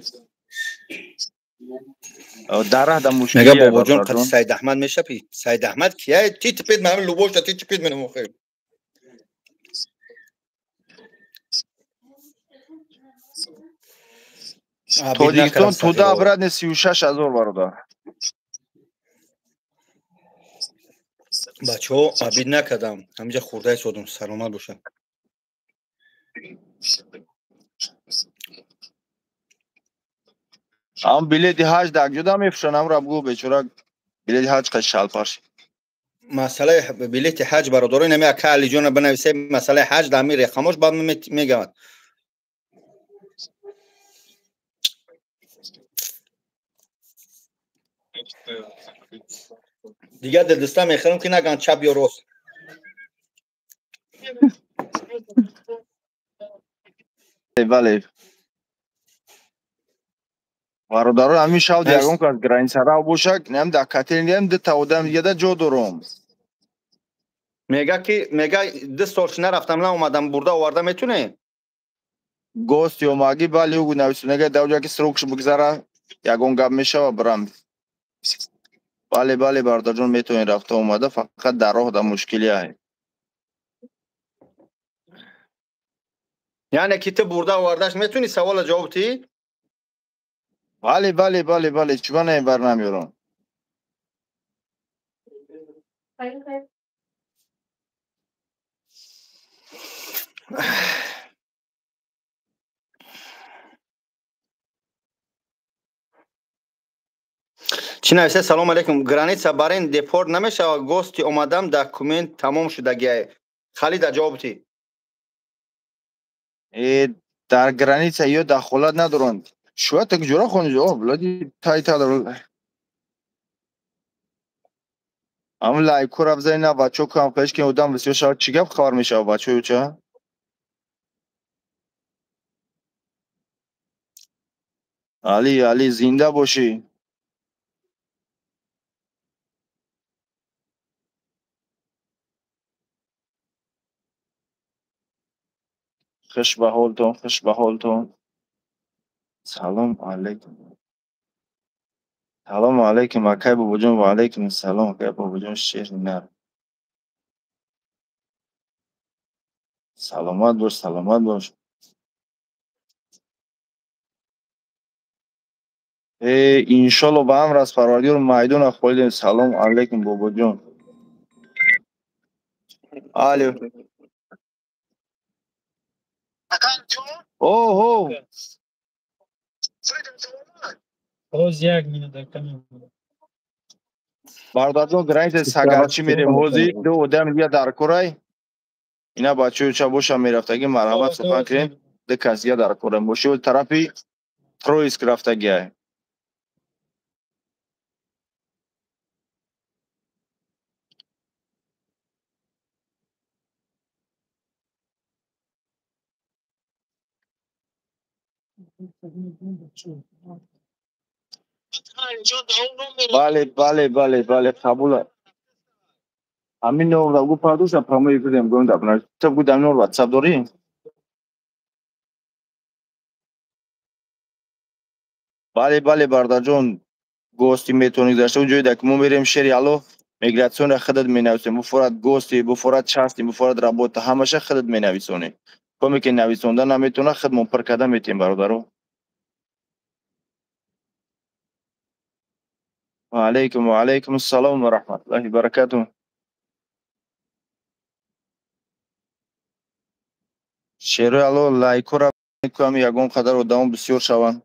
Дар раҳ да мушкилӣ. Мега бобоҷон, қати Саид Аҳмад мешапӣ? Саид Аҳмад кия? Ти типед ман любошта ти типед менам охир. Тоҷикистон туда обратно 36 ҳазор бародар. Бачаҳо, обид накардам, ҳамиҷа хурда истодум, саломат бошад. Ам билети ҳаҷ дар ҷуда мефурӯшанд, амра бугӯ бечора билети ҳаҷ қад шалпарш. Масъалаи билети ҳаҷ бародаро, инами ака Алиҷона бинависе, масъалаи ҳаҷ дар ҳамин рақамош баъд мегавад. Дигар дилдиста мехӯрам ки наган чап ё рост. Бале. Бародаро, ҳамин шав ягон кас граница рав бошак, нем дар Котельникам дута одам дигада ҷо дорум. Мега ки мега 2 сол чи нарафтам, наомадам, бурда оварда метунӣ? Гости омагӣ, бале, ӯ навису мега дар ҷо ки срокш бигзара, ягон гап мешава бирам. Бале, бале бародарҷон, метавонед рафта омада, фақат дар роҳ да мушкилӣ ай. Яъне ки ту бурда овардаш метунӣ, савола ҷавоб тӣ? Бале, бале, бале, бале, чуба не бар намеёрам. Чӣ нависта? Салом алейкум. Граница барин депорт намешавад, гости омадам, документ тамом шудагиай. Халида ҷавоб тӣ. Э, дар граница ё дахолат надоранд. Шояд так ҷура хони ҷавоб, лади тай та. Ҳамн лайкҳоро бизанед, на бачаҳо кам хеш ки одам бисёр шавад, чӣ гап хабар мешавад бачаҳо ча? Али, Али, зинда бошӣ. Хуш ба ҳолтон, хуш ба ҳолтон. Салом алайкум. Салом алайкум, акай бобоҷон, ва алайкум ассалом, акай бобоҷон, шери нар. Саломат бош, саломат бош. Иншолло ба амр аз Парвардигор майдона холидем. Салом алайкум, бобоҷон. Алё. Оҳо. Боз як минута каме. Бародарҷон, граница Сагарчи мерем ҳозир, ду одам дигар дар корай. Ина бачаҳо ча боша мерафтагӣ, марҳамат сухан кунем. Ду кас дигар дар корай. Боши тарафи Троицк рафтагиай. Бале, бале, бале, бале, қабул. Ҳамин номра гу пардоша прямой эфирем гӯем дар бинаш. Ту гу дар номер WhatsApp дорӣ? Бале, бале, бародарҷон, гости метавонӣ гузашта. Он ҷое дар ки мо мерем шери Алло, мигратсионро худат менависем. Буфорад гости, буфорад части, буфорад работа, ҳамаша худат менависонӣ. Коме ки нависонда наметавона, худмон пур карда метем, бародаро. Ва алайкум, ва алайкум ассалом ва раҳматуллоҳи ва баракатуҳ. Шерои Алло, лайкҳоро мекунам, ягон қадар одамон бисёр шаванд.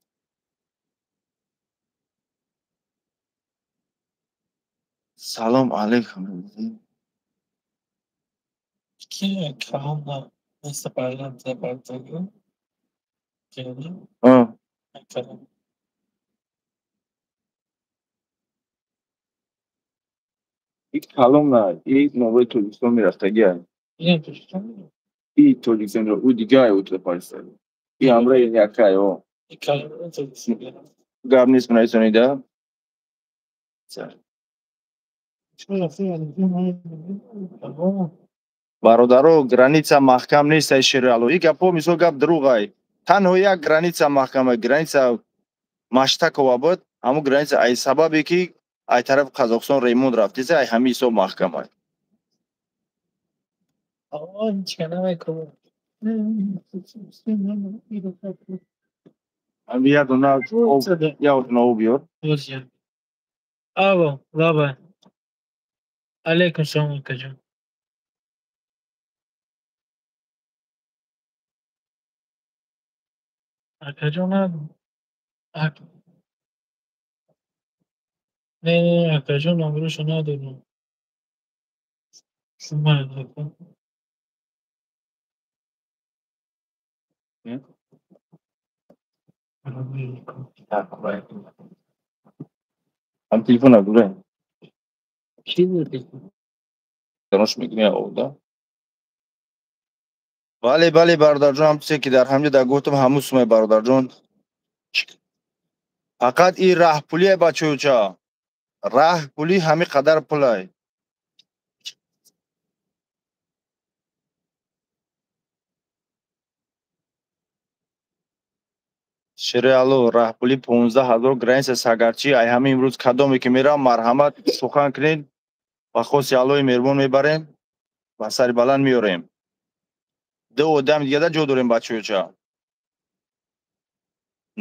Салом алайкум. Ки калом нест парламент. И калом на, и номрои Тоҷикистон мерафтагиай. И Тоҷикистон, ӯ дигар ӯ тапарсад. И ҳамраи якай, о. Гап нест менависонида? Бародаро, граница маҳкам нест, ай шери Алло. И гапҳо мисол гап дурӯғай. Танҳо як граница маҳкама, граница Маштакова буд, ҳамун граница ай сабабе ки ай тарафи Қазоқистон ремонт рафтеса, ай ҳамин ҳисоб маҳкамай. Ҳамин як дона як дона об биёр. Алло, лаба. Алейкум салом, акаҷон. Акаҷон, не, акаҷон, номерошо надорам. Шумо ака. Ҳам телефон надорем. Чӣ буд? Донош мегӯям овда. Бале, бале, бародарҷон, ҳам чизе ки дар ҳамҷа дар гуфтам, ҳамун сумай, бародарҷон. Фақат ин раҳпулие, бачаюча. Раҳпули ҳамин қадар пулай. Шери Алло, раҳпули 15 000, граница Сагарчи. Ай ҳамин имрӯз кадоме ки мерам, марҳамат сухан кунед, ба хоси Аллои меҳрубон мебарем, ба сари баланд меорем. Ду одам дигада ҷо дорем, бачаюча.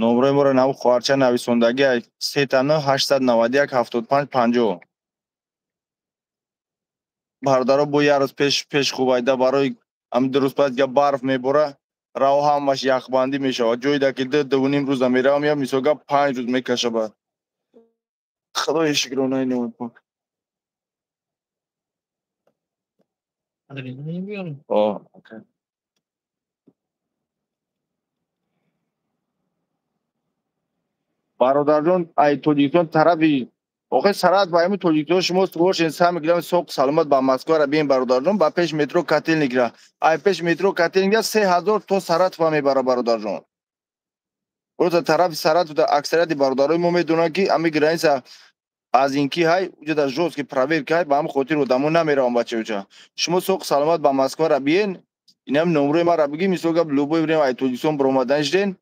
Номрои моро наву хоҳарча нависондагӣ 3 9 891 75 50. Бародаро, бо як рӯз пеш пеш хубайда барои ҳамин ду рӯз пас дига барф мебора, раҳо ҳамаш яхбандӣ мешавад. Ҷойда ки ду дувним рӯза меравам, я мисол гап 5 рӯз мекаша баъд. Худои шукронаи номи пок. О, окей. Бародарҷон, ай Тоҷикистон тарафи Охир Саратов ҳами тоҷикистон шумо бошен, сами гирам соқ саломат ба Москвара биен бародарҷон, ба пеш метро Котельникра. Ай пеш метро Котельникра 3000 то Саратова мебара бародарҷон. Просто тарафи Саратов аксарияти бародарои мо медонанд, ки ами граница аз ин ки ҳай уҷада жёсткий проверка ҳай, ба ҳамин хотир одамо намераванд бачаюча. Шумо соқ саломат ба Москвара биен, инам номрои мара бигӣ, мисол гап любое время ай Тоҷикистон баромадан шуден,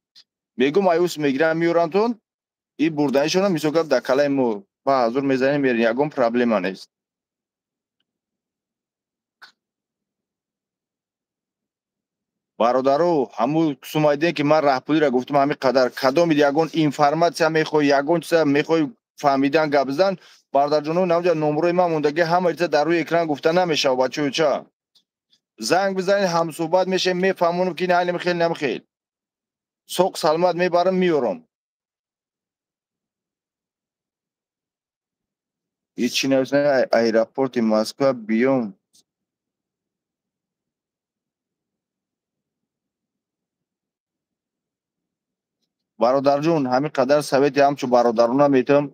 мегум ай ус мегирам меорантон, и бурданишона мисол гап дар калаи мо ба ҳазур мезанем мерем, ягон проблема нест. Бародаро, ҳамун сумайден ки ман раҳпулиро гуфтам, ҳамин қадар кадомид ягон информатсия мехоҳӣ, ягон чиза мехоҳӣ фаҳмидан, гап зан, бародарҷоно, намҷа номрои ман мондагӣ, ҳама чиза дар рӯи экран гуфта намешавад, бачаюча. Занг бизанед, ҳамсӯҳбат мешавем, мефаҳмонам ки ин хел намхел. Соқ саломат мебарам, меорам. Ҳеҷ нависна аэропорти Москва биём. Бародарҷон, ҳамин қадар совети ҳамчун бародарона метавам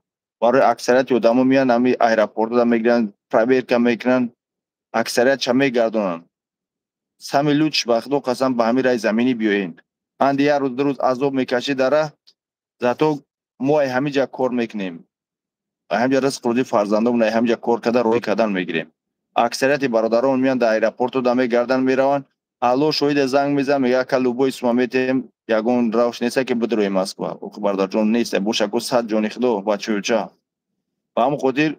барои аксарияти одамо меянд ҳамин аэропортда мегиранд, проверка мекунанд, аксарият ча мегардонанд. Самый лучший ба худо қасам ба ҳамин раи заминӣ биёед. Анди як рӯз ду рӯз азоб мекашӣ дар раҳ, зато мо ай ҳамин ҷа кор мекунем. Ай ҳамин ҷа ризқ рӯзи фарзандомон ай ҳамин ҷа кор карда роҳӣ кардан мегирем. Аксарияти бародарон меянд дар аэропорту да мегарданд, мераванд. Алло шоҳиде занг мезанад, мегӯяд ака любой сума метем, ягон равш неста ки бидрои Москва. Охи бародарҷон нест, боша ку сад ҷони худо бачаюча. Ба ҳамон хотир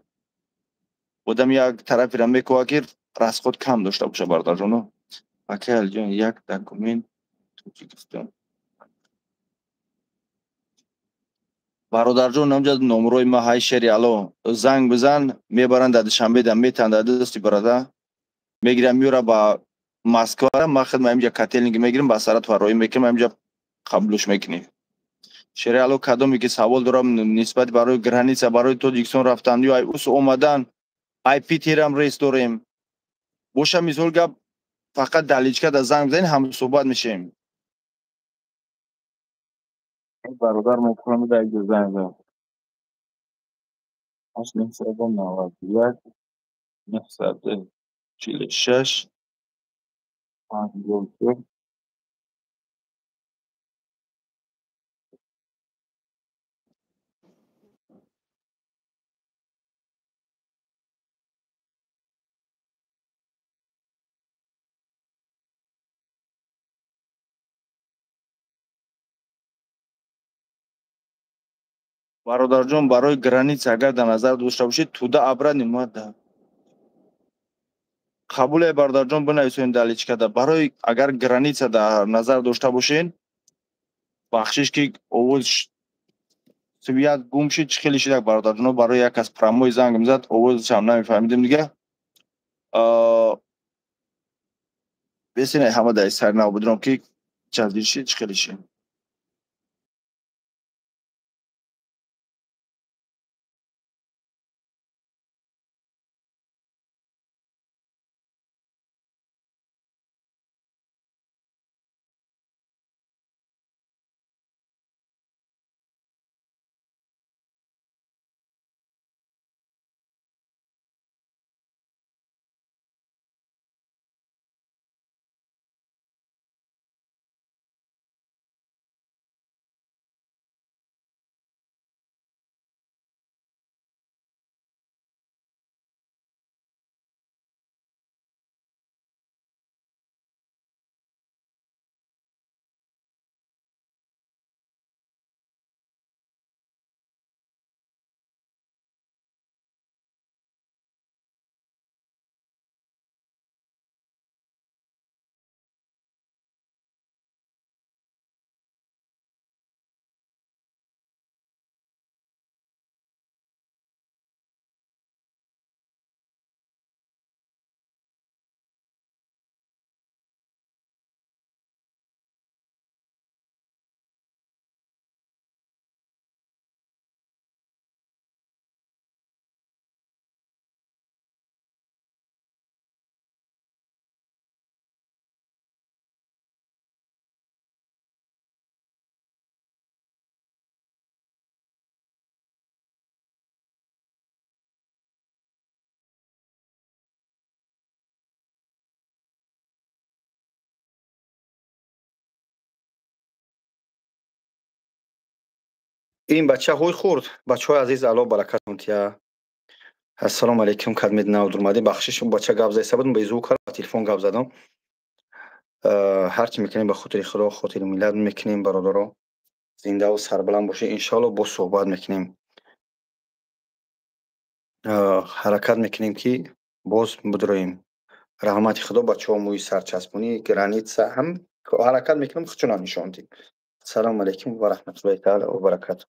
одам як тараферо мекӯҳад ки расход кам дошта боша бародарҷоно. Акай Алиҷон, як документ Тоҷикистон. Бародарҷон, намҷа номрои ма ҳай шери ало занг бизан, мебаранд дар Душанбе да метанд дар дасти барода, мегирам меора ба Москва, ма хидма инҷа Котельник мегирем, ба Саратова роҳӣ мекунем, инҷа қабулш мекунем. Шери ало кадоме ки савол дорам нисбат барои граница, барои Тоҷикистон рафтан ё ай ус омадан, ай Питерам рейс дорем. Боша мисол гап фақат дар личка да занг бизанед, ҳамсӯҳбат мешавем. Бародар мекунам дар як занг зад. 891 946 54. Бародарҷон, барои граница агар дар назар дошта бошед, туда обратно мада. Қабуле бародарҷон, бинависем дар личкада. Барои агар граница дар назар дошта бошед, бахшиш ки овоз связь гум шид, чӣ хеле шидак бародарҷоно, барои як аз прямой занг мезад, овозашам намефаҳмидем дига. Бесине ҳама дар сари нав будиром ки чазир шид, чӣ хеле шид. Ин бача ҳуй хӯрд. Бачаҳои азиз, Алло баракатон тия. Ассалому алайкум, кадмед нав дурмадӣ. Бахшиш, бача гап заиста будам, безу кард, ба телефон гап задам. Ҳарчи мекунем, ба хотири Худо, хотири миллат мекунем, бародаро. Зиндаву сарбаланд бошед. Иншоалло, боз суҳбат мекунем. Ҳаракат мекунем, ки боз бидроем. Раҳмати Худо, бачаҳо, мӯи сарчаспонӣ, граница ҳам ҳаракат мекунем, худшонам нишон дид. Салому алайкум ва раҳматуллоҳи таала ва баракату.